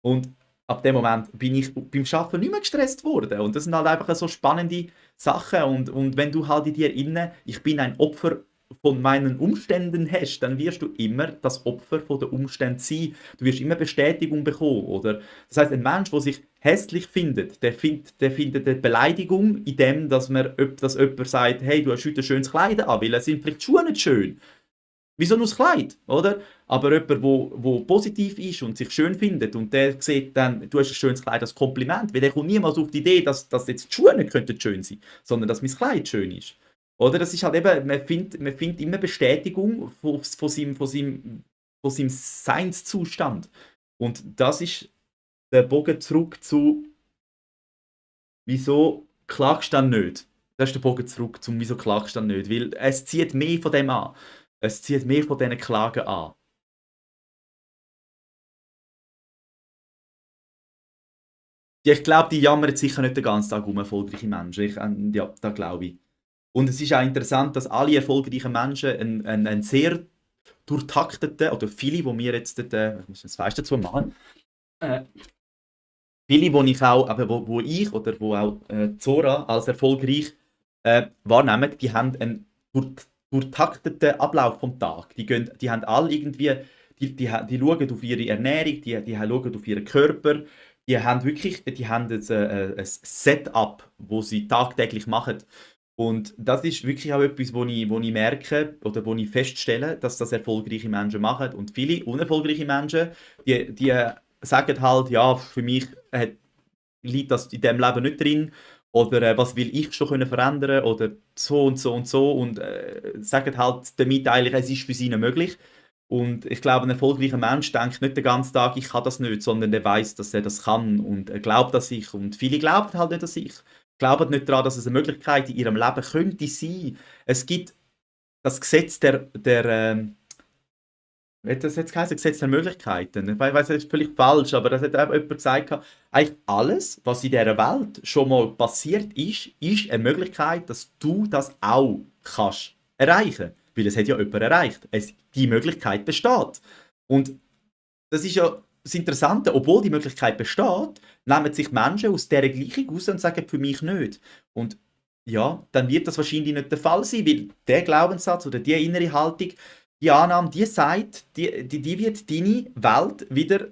Und ab dem Moment bin ich beim Arbeiten nicht mehr gestresst worden. Und das sind halt einfach so spannende Sachen. Und wenn du halt in dir innen, ich bin ein Opfer von meinen Umständen hast, dann wirst du immer das Opfer von der Umstände sein. Du wirst immer Bestätigung bekommen, oder? Das heißt, ein Mensch, der sich hässlich findet, der findet eine Beleidigung in dem, dass jemand sagt, hey, du hast heute ein schönes Kleid an, weil es sind vielleicht die Schuhe nicht schön. Wieso nur das Kleid, oder? Aber jemand, der positiv ist und sich schön findet und der sieht dann, du hast ein schönes Kleid als Kompliment, weil der kommt niemals auf die Idee, dass jetzt die Schuhe nicht könnten schön sein, sondern dass mein Kleid schön ist. Oder? Das ist halt eben, man findet immer Bestätigung von seinem Seinszustand. Und das ist der Bogen zurück zu, wieso klagst du dann nicht? Das ist der Bogen zurück zum, wieso klagst du dann nicht? Weil es zieht mehr von dem an. Es zieht mehr von diesen Klagen an. Ja, ich glaube, die jammern sicher nicht den ganzen Tag um erfolgreiche Menschen. Ja, das glaube ich. Und es ist auch interessant, dass alle erfolgreichen Menschen einen sehr durchtakteten, oder viele, wo wir jetzt, ich muss das Fest dazu machen, äh, viele, wo ich auch, aber wo ich oder wo auch Zora als erfolgreich wahrnehmen, die haben einen durchtakteten Ablauf vom Tag. Die haben alle irgendwie, die schauen auf ihre Ernährung, die schauen auf ihren Körper, die haben ein Setup, wo sie tagtäglich machen. Und das ist wirklich auch etwas, wo ich merke oder wo ich feststelle, dass das erfolgreiche Menschen machen. Und viele unerfolgreiche Menschen, die sagen halt, ja, für mich liegt das in diesem Leben nicht drin. Oder was will ich schon können verändern oder so und so und so. Und sagen halt damit eigentlich, es ist für sie nicht möglich. Und ich glaube, ein erfolgreicher Mensch denkt nicht den ganzen Tag, ich kann das nicht, sondern der weiß, dass er das kann und er glaubt an sich. Und viele glauben halt nicht an sich. Glauben nicht daran, dass es eine Möglichkeit in ihrem Leben könnte sein. Es gibt das Gesetz wie hat das jetzt geheißen? Gesetz der Möglichkeiten. Ich weiß, das ist völlig falsch, aber das hat auch jemand gesagt. Eigentlich alles, was in dieser Welt schon mal passiert ist eine Möglichkeit, dass du das auch kannst erreichen. Weil es hat ja jemand erreicht. Die Möglichkeit besteht. Und das ist ja das Interessante, obwohl die Möglichkeit besteht, nehmen sich Menschen aus dieser Gleichung raus und sagen, für mich nicht. Und ja, dann wird das wahrscheinlich nicht der Fall sein, weil der Glaubenssatz oder die innere Haltung, die Annahme, die sagt, die wird deine Welt wieder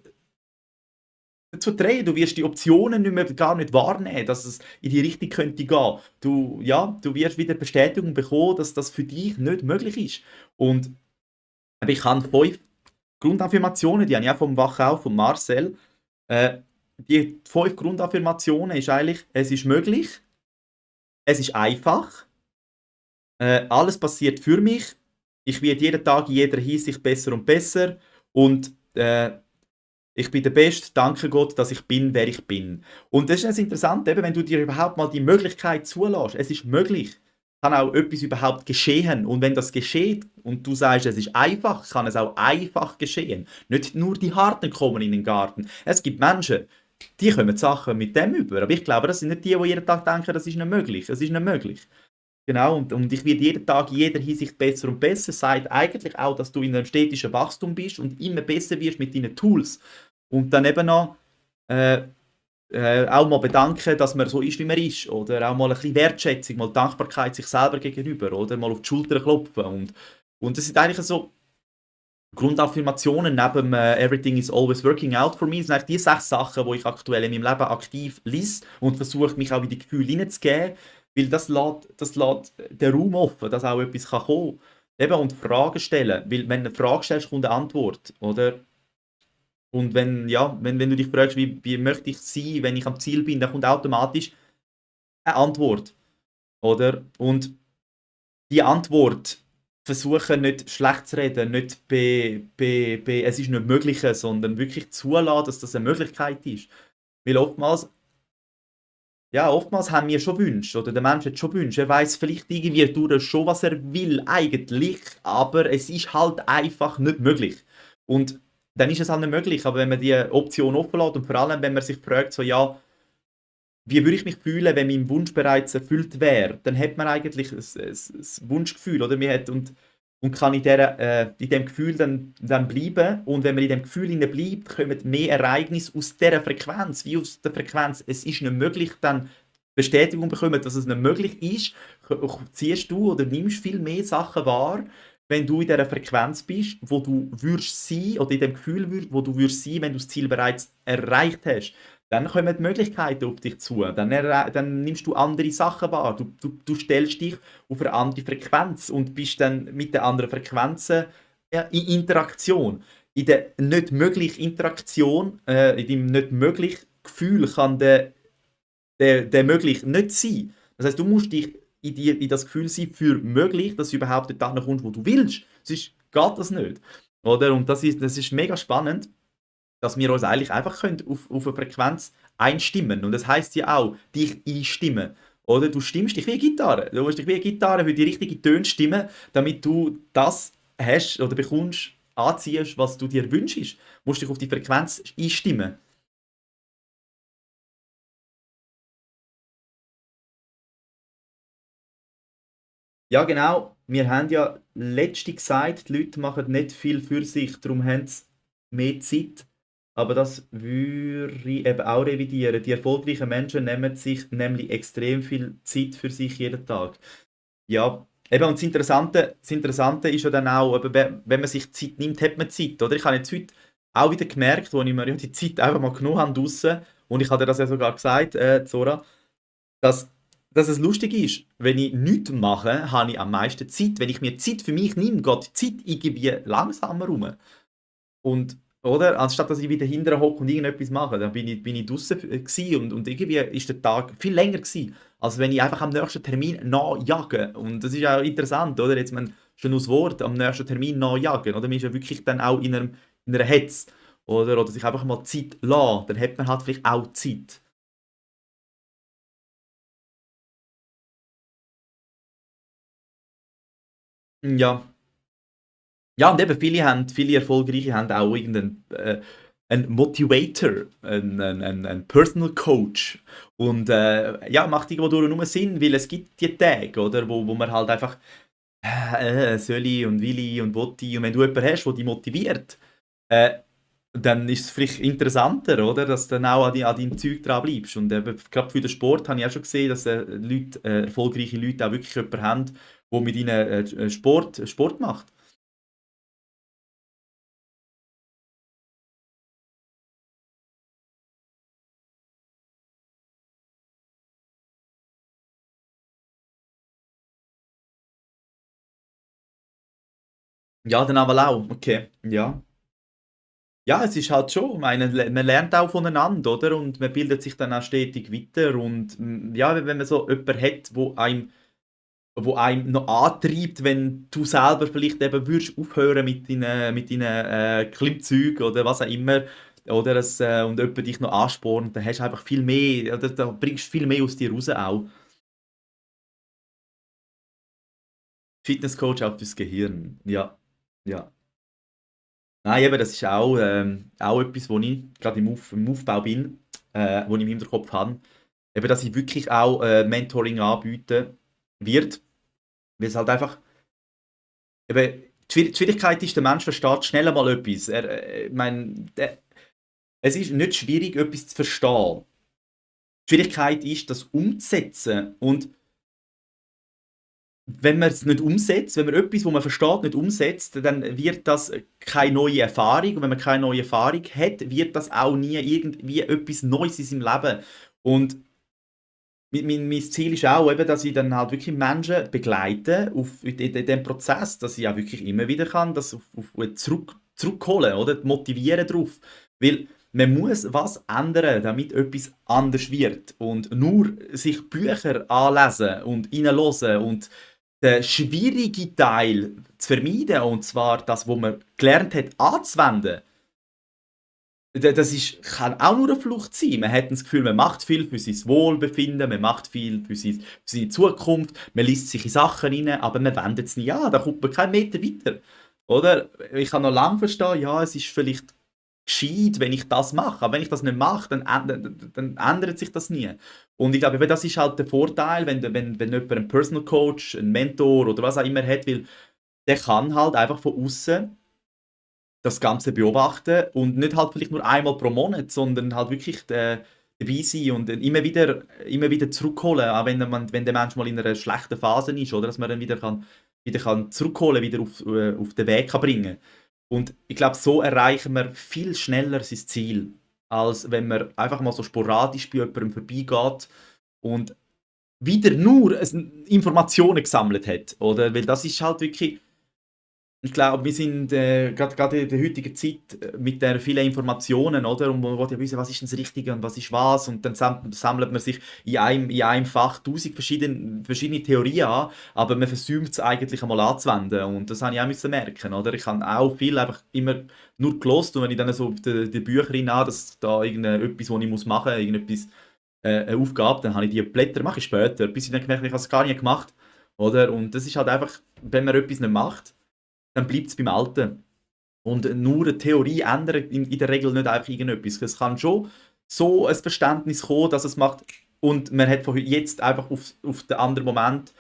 dazu drehen. Du wirst die Optionen nicht mehr, gar nicht wahrnehmen, dass es in die Richtung könnte gehen. Du wirst wieder Bestätigung bekommen, dass das für dich nicht möglich ist. Und ich habe 5 Grundaffirmationen, die habe ich auch vom Wachau, von Marcel. Die 5 Grundaffirmationen ist eigentlich, es ist möglich, es ist einfach, alles passiert für mich, ich werde jeden Tag in jeder Hinsicht besser und besser und ich bin der Beste, danke Gott, dass ich bin, wer ich bin. Und das ist das Interessante, eben, wenn du dir überhaupt mal die Möglichkeit zulässt, es ist möglich, kann auch etwas überhaupt geschehen. Und wenn das geschieht und du sagst, es ist einfach, kann es auch einfach geschehen. Nicht nur die Harten kommen in den Garten. Es gibt Menschen, die kommen Sachen mit dem über. Aber ich glaube, das sind nicht die jeden Tag denken, das ist nicht möglich. Es ist nicht möglich. Genau, und ich werde jeden Tag in jeder Hinsicht besser und besser. Sagt eigentlich auch, dass du in einem stätischen Wachstum bist und immer besser wirst mit deinen Tools. Und dann eben noch auch mal bedanken, dass man so ist, wie man ist. Oder auch mal ein bisschen Wertschätzung, mal Dankbarkeit sich selber gegenüber. Oder mal auf die Schulter klopfen. Und das sind eigentlich so Grundaffirmationen neben «Everything is always working out for me». Das sind eigentlich die 6 Sachen, die ich aktuell in meinem Leben aktiv lese und versuche, mich auch in die Gefühle hineinzugeben. Weil das lässt den Raum offen, dass auch etwas kommen kann. Eben, und Fragen stellen. Weil wenn du eine Frage stellst, kommt eine Antwort. Oder? Und wenn du dich fragst, wie möchte ich sein, wenn ich am Ziel bin, dann kommt automatisch eine Antwort. Oder? Und die Antwort versuchen nicht schlecht zu reden, nicht es ist nicht möglich, sondern wirklich zulassen, dass das eine Möglichkeit ist. Weil oftmals haben wir schon Wünsche, oder der Mensch hat schon Wünsche. Er weiß vielleicht irgendwie durch schon, was er will eigentlich, aber es ist halt einfach nicht möglich. Und dann ist es halt nicht möglich, aber wenn man die Option offen lässt und vor allem, wenn man sich fragt, so ja, wie würde ich mich fühlen, wenn mein Wunsch bereits erfüllt wäre? Dann hat man eigentlich ein Wunschgefühl, oder? Und kann in dem Gefühl dann bleiben. Und wenn man in dem Gefühl bleibt, kommen mehr Ereignisse aus dieser Frequenz, wie aus der Frequenz. Es ist nicht möglich, dann Bestätigung bekommen, dass es nicht möglich ist, ziehst du oder nimmst viel mehr Sachen wahr, wenn du in dieser Frequenz bist, wo du würdest sein, oder in dem Gefühl, wo du würdest sein, wenn du das Ziel bereits erreicht hast. Dann kommen die Möglichkeiten auf dich zu. Dann nimmst du andere Sachen wahr. Du stellst dich auf eine andere Frequenz und bist dann mit den anderen Frequenzen ja, in Interaktion. In der nicht möglichen Interaktion, in dem nicht möglichen Gefühl kann der möglich nicht sein. Das heißt, du musst dich in das Gefühl sein für möglich, dass du überhaupt dort kommst, wo du willst. Sonst geht das nicht. Oder? Und das ist mega spannend, dass wir uns eigentlich einfach können auf eine Frequenz einstimmen. Und das heißt ja auch, dich einstimmen. Oder du stimmst dich wie eine Gitarre. Du musst dich wie eine Gitarre für die richtigen Töne stimmen, damit du das hast oder bekommst, anziehst, was du dir wünschst. Du musst dich auf die Frequenz einstimmen. Ja, genau. Wir haben ja letzte gesagt, die Leute machen nicht viel für sich, darum haben sie mehr Zeit. Aber das würde ich eben auch revidieren. Die erfolgreichen Menschen nehmen sich nämlich extrem viel Zeit für sich jeden Tag. Ja, eben, und das Interessante ist ja dann auch, eben, wenn man sich Zeit nimmt, hat man Zeit, oder? Ich habe jetzt heute auch wieder gemerkt, als ich mir ja die Zeit einfach mal genommen habe draussen, und ich hatte das ja sogar gesagt, Zora, dass, dass es lustig ist, wenn ich nichts mache, habe ich am meisten Zeit. Wenn ich mir Zeit für mich nehme, geht die Zeit irgendwie langsamer rum. Und, oder? Anstatt dass ich wieder hinterher hocke und irgendetwas mache, dann bin ich draußen und irgendwie ist der Tag viel länger gewesen, als wenn ich einfach am nächsten Termin nachjage. Und das ist ja interessant, oder? Jetzt man schon aus Wort am nächsten Termin nachjagen, oder? Man ist ja wirklich dann auch in einer Hetze, oder sich einfach mal Zeit lassen, dann hat man halt vielleicht auch Zeit. Ja. Ja, und eben viele Erfolgreiche haben auch irgendeinen einen Motivator, einen Personal Coach. Und ja, macht irgendwo durch nur Sinn, weil es gibt die Tage, oder, wo man halt einfach soll ich und will ich und will ich. Und wenn du jemanden hast, der dich motiviert, äh, dann ist es vielleicht interessanter, oder, dass du dann auch an deinem Zeug dran bleibst. Und gerade für den Sport habe ich auch schon gesehen, dass erfolgreiche Leute auch wirklich jemanden haben, der mit ihnen Sport macht. Ja, dann aber auch, okay, ja. Ja, es ist halt schon, ich meine, man lernt auch voneinander, oder? Und man bildet sich dann auch stetig weiter. Und ja, wenn man so jemanden hat, wo einem noch antreibt, wenn du selber vielleicht eben würdest aufhören mit deinen Klimmzügen oder was auch immer, oder und jemand dich noch anspornt, dann hast du einfach viel mehr, oder da bringst du viel mehr aus dir raus auch. Fitnesscoach auf das Gehirn, ja, ja. Nein, eben, das ist auch etwas, wo ich gerade im Aufbau bin, wo ich im Hinterkopf habe. Eben, dass ich wirklich auch Mentoring anbieten wird, weil es halt einfach, eben, die Schwierigkeit ist, der Mensch versteht schnell mal etwas. Ich meine, es ist nicht schwierig, etwas zu verstehen. Die Schwierigkeit ist, das umzusetzen. Und wenn man es nicht umsetzt, wenn man etwas, was man versteht, nicht umsetzt, dann wird das keine neue Erfahrung. Und wenn man keine neue Erfahrung hat, wird das auch nie irgendwie etwas Neues in seinem Leben. Und mein Ziel ist auch, eben, dass ich dann halt wirklich Menschen begleite in dem Prozess, dass ich auch wirklich immer wieder kann, das zurückholen, oder? Motivieren drauf. Weil man muss was ändern, damit etwas anders wird. Und nur sich Bücher anlesen und reinhören und den schwierigen Teil zu vermeiden, und zwar das, was man gelernt hat, anzuwenden, das kann auch nur eine Flucht sein. Man hat das Gefühl, man macht viel für sein Wohlbefinden, man macht viel für seine Zukunft, man liest sich in Sachen rein, aber man wendet es nie an, da kommt man keinen Meter weiter. Oder? Ich kann noch lange verstehen, ja, es ist vielleicht gescheit, wenn ich das mache. Aber wenn ich das nicht mache, dann ändert sich das nie. Und ich glaube, eben das ist halt der Vorteil, wenn jemand einen Personal Coach, einen Mentor oder was auch immer hat, weil der kann halt einfach von außen das Ganze beobachten und nicht halt vielleicht nur einmal pro Monat, sondern halt wirklich dabei sein und dann immer wieder zurückholen, auch wenn der Mensch mal in einer schlechten Phase ist, oder dass man dann wieder kann zurückholen, wieder auf den Weg kann bringen. Und ich glaube, so erreichen wir viel schneller sein Ziel, als wenn man einfach mal so sporadisch bei jemandem vorbeigeht und wieder nur Informationen gesammelt hat, oder? Weil das ist halt wirklich, ich glaube, wir sind gerade in der heutigen Zeit mit der vielen Informationen, oder? Und man will ja wissen, was ist denn das Richtige und was ist was. Und dann sammelt man sich in einem Fach tausend verschiedene Theorien an, aber man versäumt es eigentlich einmal anzuwenden. Und das habe ich auch müssen merken, oder? Ich habe auch viel einfach immer nur gelost und wenn ich dann so auf die Bücher hinein, dass da irgendetwas, was ich muss machen muss, irgendetwas, eine Aufgabe, dann habe ich die Blätter, mache ich später, bis ich dann gemerkt habe, ich habe es gar nicht gemacht, oder? Und das ist halt einfach, wenn man etwas nicht macht, dann bleibt es beim Alten. Und nur eine Theorie ändert in der Regel nicht einfach irgendetwas. Es kann schon so ein Verständnis kommen, dass es macht und man hat von jetzt einfach auf den anderen Moment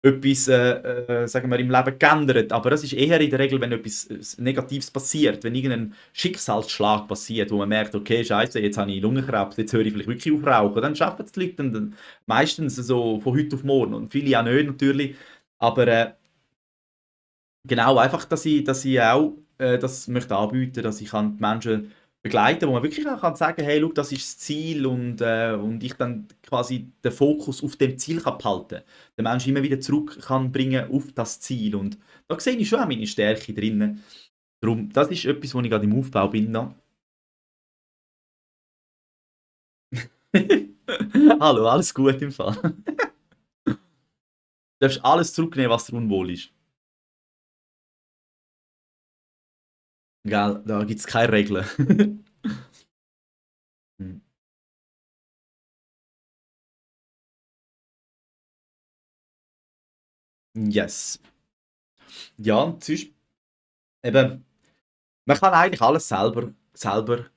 etwas, sagen wir, im Leben geändert. Aber das ist eher in der Regel, wenn etwas Negatives passiert, wenn irgendein Schicksalsschlag passiert, wo man merkt, okay, Scheiße, jetzt habe ich Lungenkrebs, jetzt höre ich vielleicht wirklich auf Rauchen, dann schaffen es die Leute dann meistens so von heute auf morgen und viele auch nicht natürlich. Aber genau, einfach, dass ich auch das möchte anbieten, dass ich kann die Menschen begleiten, wo man wirklich auch kann sagen, hey, schau, das ist das Ziel und ich dann quasi den Fokus auf dem Ziel kann behalten. Den Menschen immer wieder zurück kann bringen auf das Ziel und da sehe ich schon auch meine Stärke drin. Darum, das ist etwas, wo ich gerade im Aufbau bin noch. Hallo, alles gut im Fall. Du darfst alles zurücknehmen, was dir unwohl ist. Gell, da gibt es keine Regeln. Yes. Ja, und sonst eben, man kann eigentlich alles selber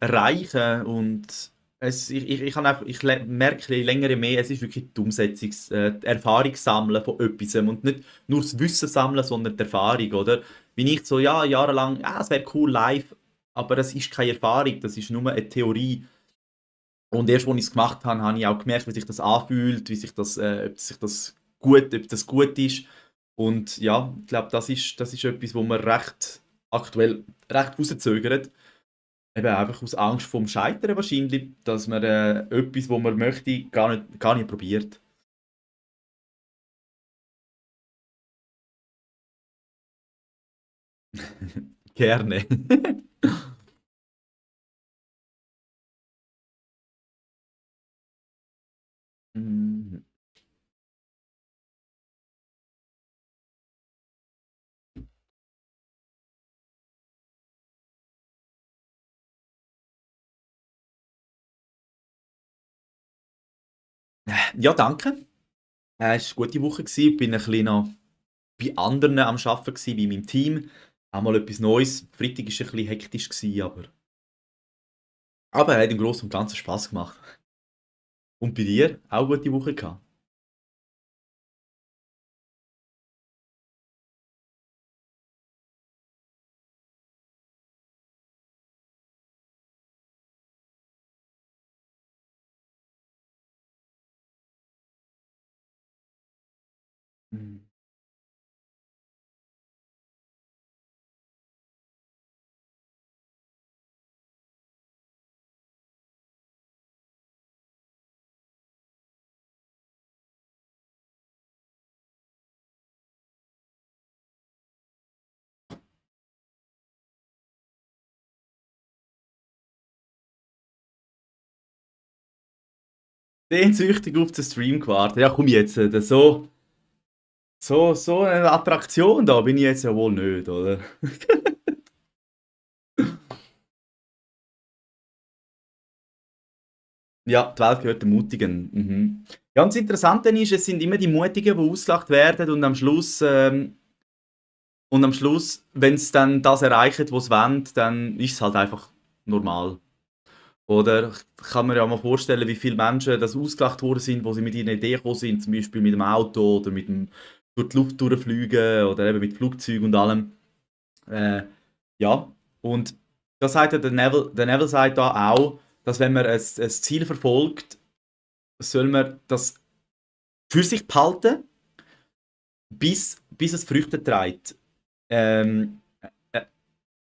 erreichen und ich kann einfach, merke je länger je mehr, es ist wirklich die die Erfahrung sammeln von etwas und nicht nur das Wissen sammeln, sondern die Erfahrung, oder? Wie ich so, ja, jahrelang, ja, es wäre cool live, aber das ist keine Erfahrung, das ist nur eine Theorie. Und erst, als ich es gemacht habe, habe ich auch gemerkt, wie sich das anfühlt, ob das gut ist. Und ja, ich glaube, das ist etwas, wo man aktuell recht rauszögert. Eben einfach aus Angst vorm Scheitern wahrscheinlich, dass man etwas, was man möchte, gar nicht probiert. Gerne. Mm. Ja, danke. Es war eine gute Woche. Ich bin ein bisschen noch bei anderen am Arbeiten, gewesen, bei meinem Team. Auch mal etwas Neues. Freitag war ein bisschen hektisch, gewesen, aber er hat im Großen und Ganzen Spaß gemacht. Und bei dir? Auch eine gute Woche gehabt? Mhm. Sehnsüchtig auf den Stream gewartet. Ja, komm jetzt, so eine Attraktion da bin ich jetzt ja wohl nicht, oder? Ja, die Welt gehört den Mutigen. Mhm. Ja, und das Interessante ist, es sind immer die Mutigen, die ausgelacht werden und am Schluss, wenn sie dann das erreichen, was sie wollen, dann ist es halt einfach normal. Oder ich kann mir ja mal vorstellen, wie viele Menschen das ausgelacht worden sind, wo sie mit ihrer Idee gekommen sind, zum Beispiel mit dem Auto oder mit dem durch die Luft durchfliegen oder eben mit Flugzeugen und allem. Äh, ja, und da sagt ja der Neville sagt da auch, dass wenn man ein Ziel verfolgt, soll man das für sich behalten, bis es Früchte trägt. Ähm, äh,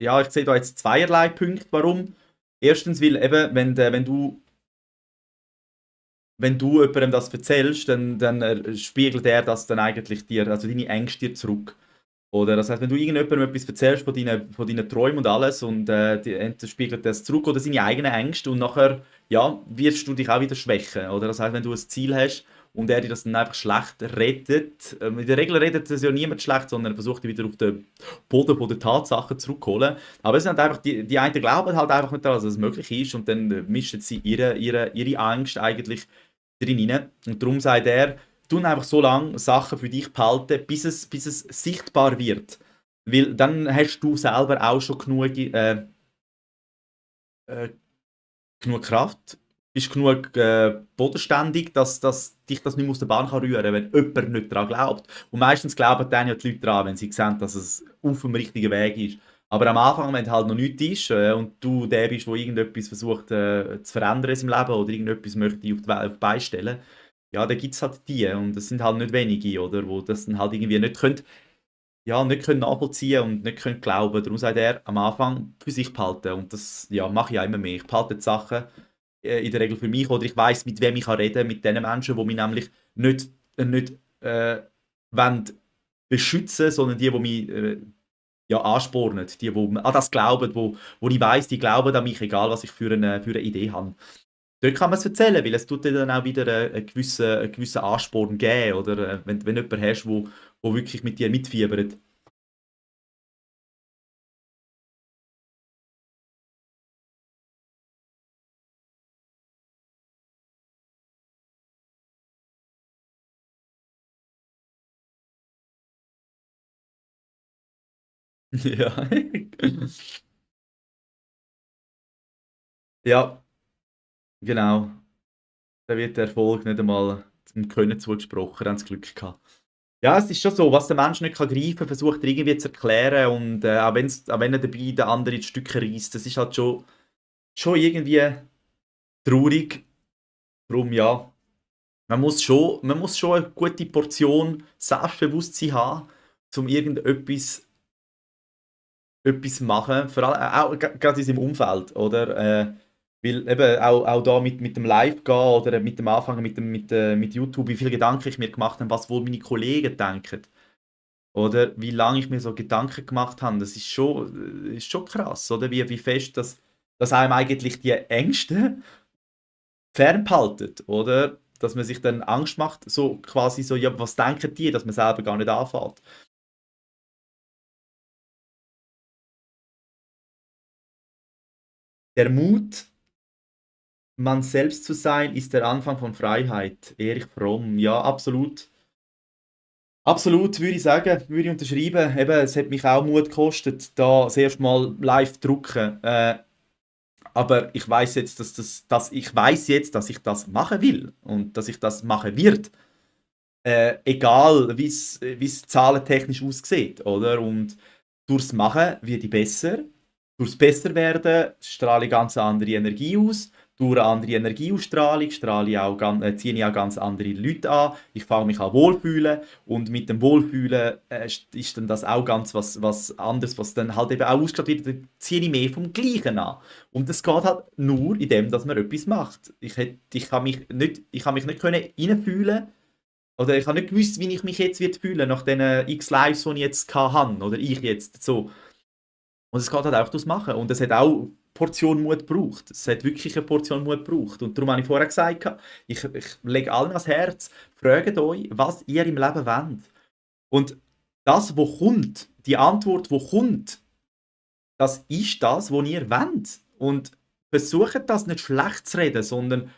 ja, ich sehe da jetzt zweierlei Punkte, warum. Erstens, weil eben, wenn du jemandem das erzählst, dann spiegelt er das dann eigentlich dir, also deine Ängste dir zurück. Oder das heißt, wenn du irgendjemandem etwas erzählst von deinen Träumen und alles und entweder spiegelt das zurück oder seine eigenen Ängste und nachher, ja, wirst du dich auch wieder schwächen. Oder das heißt, wenn du ein Ziel hast und er dir das dann einfach schlecht rettet, in der Regel redet es ja niemand schlecht, sondern er versucht dich wieder auf den Boden der Tatsachen zurückzuholen. Aber es sind halt einfach, die einen glauben halt einfach nicht daran, dass es möglich ist und dann mischen sie ihre Angst eigentlich drin rein. Und darum sagt er, tun einfach so lange Sachen für dich behalten, bis es sichtbar wird. Weil dann hast du selber auch schon äh, genug Kraft, bist genug bodenständig, dass dich das nicht mehr aus der Bahn kann rühren kann, wenn jemand nicht daran glaubt. Und meistens glauben dann ja die Leute daran, wenn sie sehen, dass es auf dem richtigen Weg ist. Aber am Anfang, wenn es halt noch nichts ist und du der bist, der irgendetwas versucht zu verändern in seinem Leben oder irgendetwas möchte auf die Beine stellen, ja, dann gibt es halt die und das sind halt nicht wenige, oder, wo das dann halt irgendwie nicht können, ja, nicht können nachvollziehen und nicht können glauben. Darum sagt er am Anfang für sich behalten und das ja, mache ich auch immer mehr. Ich behalte die Sachen in der Regel für mich oder ich weiß mit wem ich kann reden, mit den Menschen, die mich nämlich nicht wollen beschützen, sondern die mich ja, anspornen, die an das glauben, wo ich weiß, die glauben an mich, egal was ich für eine Idee habe. Dort kann man es erzählen, weil es tut dir dann auch wieder einen gewissen Ansporn geben, oder wenn du jemanden hast, wo wirklich mit dir mitfiebert. Ja. Ja, genau. Da wird der Erfolg nicht einmal zum Können zugesprochen, haben sie Glück gehabt. Ja, es ist schon so, was der Mensch nicht kann greifen, versucht er irgendwie zu erklären und auch wenn er dabei den anderen in Stücke reißt, das ist halt schon irgendwie traurig. Darum ja, man muss schon eine gute Portion Selbstbewusstsein haben, um etwas machen, vor allem auch gerade in seinem Umfeld, oder? Weil eben auch da mit dem Live gehen oder mit dem Anfangen mit YouTube, wie viele Gedanken ich mir gemacht habe, was wohl meine Kollegen denken. Oder wie lange ich mir so Gedanken gemacht habe, das ist schon krass, oder? Wie fest dass einem eigentlich die Ängste fernhalten, oder? Dass man sich dann Angst macht, so quasi so, ja, was denken die, dass man selber gar nicht anfängt. Der Mut, man selbst zu sein, ist der Anfang von Freiheit. Erich Fromm, ja, absolut. Absolut, würde ich sagen, würde ich unterschreiben. Eben, es hat mich auch Mut gekostet, da das erste Mal live zu drucken. Aber ich weiß jetzt, ich weiß jetzt, dass ich das machen will und dass ich das machen wird. Egal, wie es zahlentechnisch aussieht, oder? Und durchs Machen werde ich besser. Durchs Besserwerden strahle ich ganz andere Energie aus. Durch eine andere Energieausstrahlung ziehe ich auch ganz andere Leute an. Ich fange mich an wohlfühlen. Und mit dem Wohlfühlen ist dann das auch ganz was anderes, was dann halt eben auch ausgestrahlt wird. Da ziehe ich mehr vom Gleichen an. Und das geht halt nur in dem, dass man etwas macht. Ich kann mich nicht können reinfühlen oder ich habe nicht gewusst, wie ich mich jetzt wird fühlen nach den X Lives, die ich jetzt hatte, oder ich jetzt so. Und es geht halt auch durchs Machen. Und es hat auch eine Portion Mut gebraucht. Es hat wirklich eine Portion Mut gebraucht. Und darum habe ich vorher gesagt, ich lege allen ans Herz, fragt euch, was ihr im Leben wollt. Und das, was kommt, die Antwort, die kommt, das ist das, was ihr wollt. Und versucht das nicht schlecht zu reden, sondern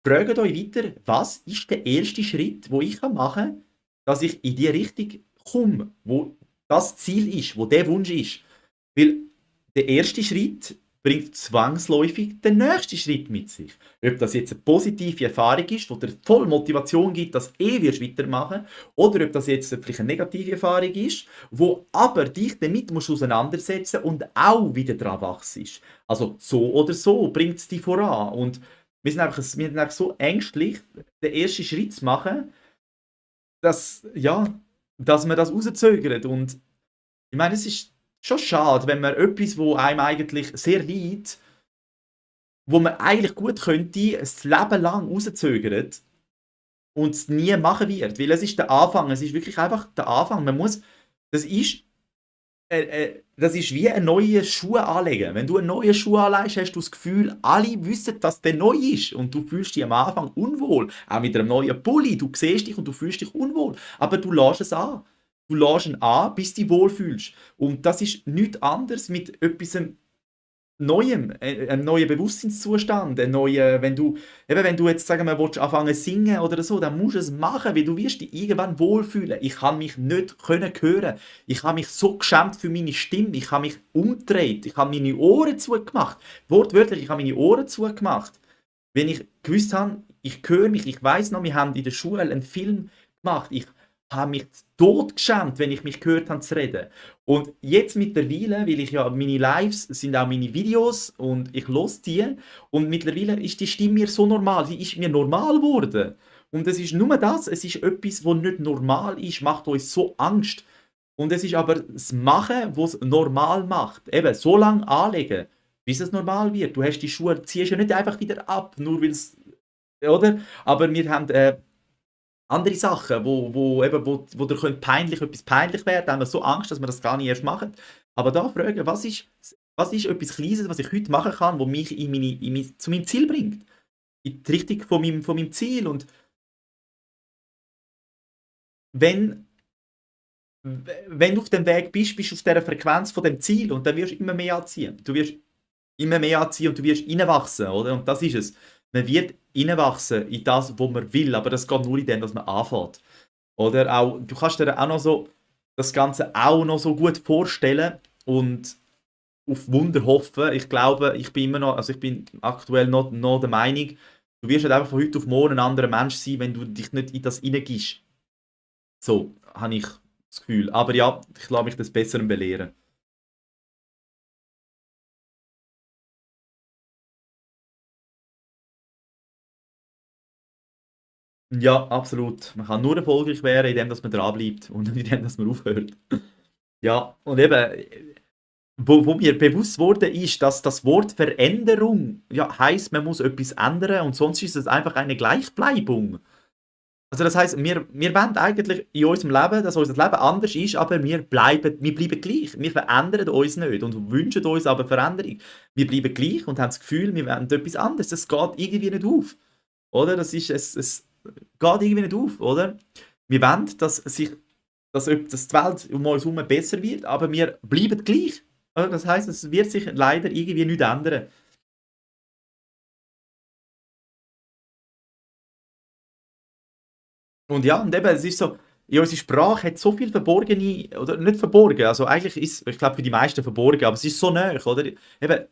fragt euch weiter, was ist der erste Schritt, wo ich machen kann, dass ich in die Richtung komme, wo das Ziel ist, wo der Wunsch ist. Weil der erste Schritt bringt zwangsläufig den nächsten Schritt mit sich. Ob das jetzt eine positive Erfahrung ist, die dir voll Motivation gibt, dass wirst weitermachen, oder ob das jetzt vielleicht eine negative Erfahrung ist, wo aber dich damit musst auseinandersetzen und auch wieder dran wachst. Also so oder so bringt es dich voran. Und wir sind einfach so ängstlich, den ersten Schritt zu machen, dass, ja, dass man das rauszögert. Und ich meine, es ist schon schade, wenn man etwas, wo einem eigentlich sehr liegt, wo man eigentlich gut könnte, ein Leben lang rauszögert und es nie machen wird. Weil es ist der Anfang, es ist wirklich einfach der Anfang. Das ist, das ist wie ein neue Schuh anlegen. Wenn du einen neuen Schuh anlegst, hast du das Gefühl, alle wissen, dass der neu ist und du fühlst dich am Anfang unwohl. Auch mit einem neuen Pulli, du siehst dich und du fühlst dich unwohl. Aber du lässt es an. Du lässt ihn an, bis du dich wohlfühlst. Und das ist nichts anderes mit etwas Neuem, einem neuen Bewusstseinszustand, wenn du jetzt, sagen wir, willst anfangen zu singen oder so, dann musst du es machen, weil du wirst dich irgendwann wohlfühlen. Ich habe mich nicht können hören. Ich habe mich so geschämt für meine Stimme. Ich habe mich umgedreht. Ich habe meine Ohren zugemacht. Wortwörtlich, ich habe meine Ohren zugemacht. Wenn ich gewusst habe, ich höre mich, ich weiß noch, wir haben in der Schule einen Film gemacht. Ich habe mich tot geschämt, wenn ich mich gehört habe zu reden. Und jetzt mittlerweile, weil ich ja meine Lives sind auch meine Videos und ich los die und mittlerweile ist die Stimme mir so normal, sie ist mir normal geworden. Und es ist nur das, es ist etwas, was nicht normal ist, macht uns so Angst. Und es ist aber das Machen, was es normal macht. Eben, so lange anlegen, bis es normal wird. Du hast die Schuhe, ziehst ja nicht einfach wieder ab, nur weil es, oder? Aber wir haben andere Sachen, wo dir etwas peinlich werden, da haben wir so Angst, dass wir das gar nicht erst machen. Aber da fragen, was ist etwas Kleines, was ich heute machen kann, wo mich zu meinem Ziel bringt? In die Richtung von meinem Ziel. Und wenn, wenn du auf dem Weg bist, bist du auf dieser Frequenz von dem Ziel und dann wirst du immer mehr anziehen. Du wirst immer mehr anziehen und du wirst reinwachsen, oder? Und das ist es. Man wird reinwachsen in das, was man will, aber das geht nur in dem, dass man anfängt. Oder auch, du kannst dir auch noch so das Ganze auch noch so gut vorstellen und auf Wunder hoffen. Ich glaube, ich bin aktuell noch der Meinung, du wirst halt einfach von heute auf morgen ein anderer Mensch sein, wenn du dich nicht in das hineingibst. So, habe ich das Gefühl. Aber ja, ich lasse mich das Besseren belehren. Ja, absolut. Man kann nur erfolgreich werden, indem dass man dranbleibt und nicht indem dass man aufhört. Ja, und eben, wo mir bewusst wurde, ist, dass das Wort Veränderung ja, heißt, man muss etwas ändern und sonst ist es einfach eine Gleichbleibung. Also das heißt, wir wollen eigentlich in unserem Leben, dass unser Leben anders ist, aber wir bleiben gleich. Wir verändern uns nicht und wünschen uns aber Veränderung. Wir bleiben gleich und haben das Gefühl, wir wollen etwas anderes. Das geht irgendwie nicht auf. Oder? Es geht irgendwie nicht auf, oder? Wir wollen, dass die Welt um uns herum besser wird, aber wir bleiben gleich. Oder? Das heißt, es wird sich leider irgendwie nicht ändern. Und ja, und eben, es ist so, ja, unsere Sprache hat so viel verborgene, oder nicht verborgen, also eigentlich ist, ich glaube für die meisten verborgen, aber es ist so nah, oder? Eben,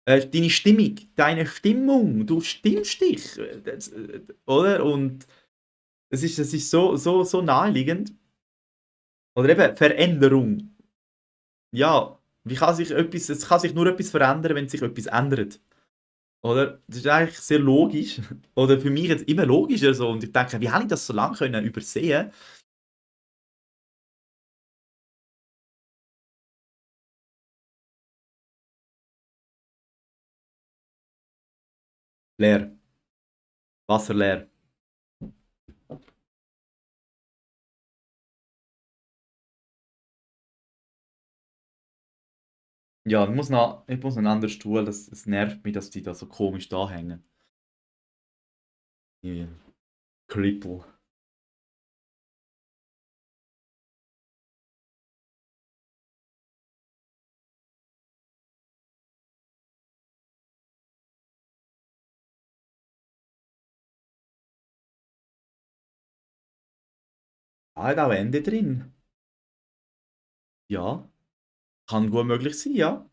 deine Stimmung, deine Stimmung, du stimmst dich, oder? Und es ist so naheliegend. Oder eben Veränderung. Ja, es kann sich nur etwas verändern, wenn sich etwas ändert. Oder? Das ist eigentlich sehr logisch. Oder für mich jetzt immer logischer so. Und ich denke, wie habe ich das so lange können übersehen? Leer. Wasser leer. Ja, ich muss noch einen anderen Stuhl. Das nervt mich, dass die da so komisch da hängen. Die Kripple. Ah, hat auch Ende drin. Ja, kann gut möglich sein, ja.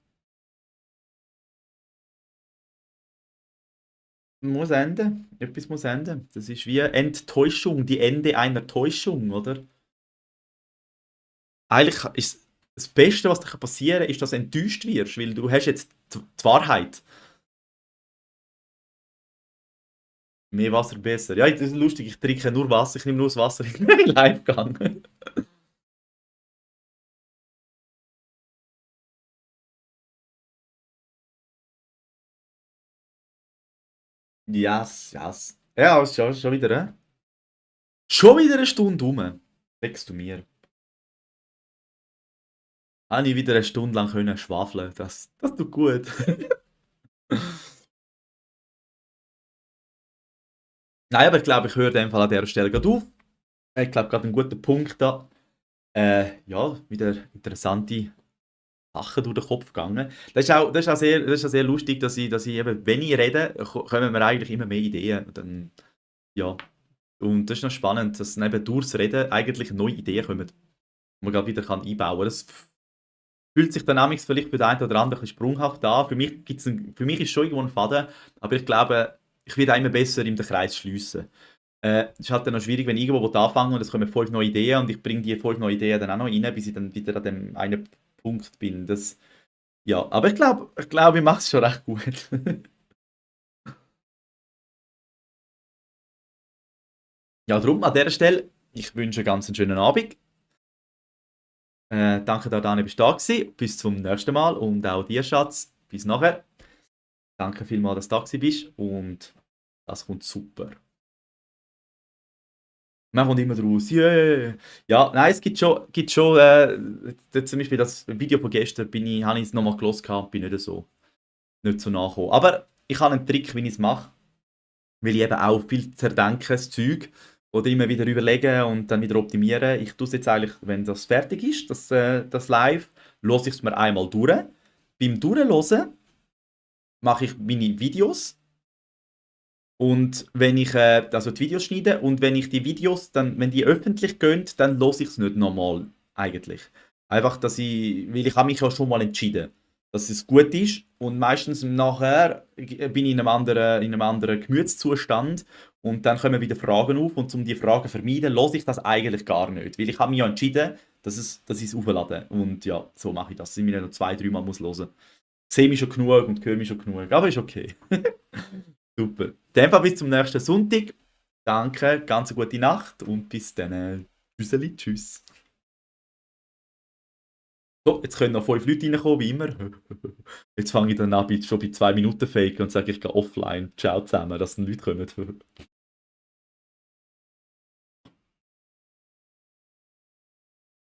muss enden. Etwas muss enden. Das ist wie Enttäuschung, die Ende einer Täuschung, oder? Eigentlich ist das Beste, was dir passieren kann, ist, dass du enttäuscht wirst, weil du hast jetzt die Wahrheit. Mehr Wasser besser. Ja, das ist lustig, ich trinke nur Wasser, ich nehme nur das Wasser in Livegang. Yes, yes. Ja, schon wieder, Schon wieder eine Stunde rum. Sagst du mir. Habe ich wieder eine Stunde lang können schwafeln. Das tut gut. Nein, aber ich glaube, ich höre in dem Fall an dieser Stelle gerade auf. Ich glaube, gerade ein guter Punkt da. Ja, wieder interessante Sachen durch den Kopf gegangen. Das ist auch sehr lustig, dass ich eben, wenn ich rede, kommen mir eigentlich immer mehr Ideen. Und dann, ja. Und das ist noch spannend, dass eben durchs Reden eigentlich neue Ideen kommen, die man gerade wieder einbauen kann. Das fühlt sich dann amigs vielleicht bei der einen oder anderen ein bisschen sprunghaft an. Für mich ist schon irgendwo ein Faden, aber ich glaube, ich werde auch immer besser in den Kreis schliessen. Es ist halt dann noch schwierig, wenn ich irgendwo anfangen und es kommen 5 neue Ideen und ich bringe die 5 neue Ideen dann auch noch rein, bis ich dann wieder an dem einen Punkt bin. Ja, aber ich glaube, ich mache es schon recht gut. Ja, darum an dieser Stelle, ich wünsche einen ganz schönen Abend. Danke, dass du da bist da gewesen. Bis zum nächsten Mal und auch dir, Schatz. Bis nachher. Danke vielmals, dass du da gewesen bist und das kommt super. Man kommt immer draus, yeah. Ja, nein, es gibt schon zum Beispiel das Video von gestern habe ich es nochmal gelesen gehabt, bin nicht so nachgekommen. Aber ich habe einen Trick, wie ich es mache, weil ich eben auch viel zerdenke, das Zeug, oder immer wieder überlegen und dann wieder optimieren. Ich tue es jetzt eigentlich, wenn das fertig ist, das Live, höre ich es mir einmal durch. Beim Durchhören mache ich meine Videos und wenn ich also die Videos schneide und wenn ich die Videos dann, wenn die öffentlich gehen, dann lasse ich es nicht nochmal eigentlich. Einfach, weil ich habe mich ja schon mal entschieden, dass es gut ist und meistens nachher bin ich in einem anderen Gemütszustand und dann kommen wieder Fragen auf und um die Fragen zu vermeiden, lasse ich das eigentlich gar nicht, weil ich habe mich ja entschieden, dass ich es auflade und ja, so mache ich das, dass ich mir noch 2, 3 Mal muss hören. Sehe mich schon genug und höre mich schon genug, aber ist okay. Super. In dem Fall bis zum nächsten Sonntag. Danke, ganz eine gute Nacht und bis dann. Tschüsseli, tschüss. So, jetzt können noch 5 Leute reinkommen, wie immer. Jetzt fange ich dann an, schon bei 2 Minuten Fake und sage, ich gehe offline. Ciao zusammen, dass dann Leute kommen.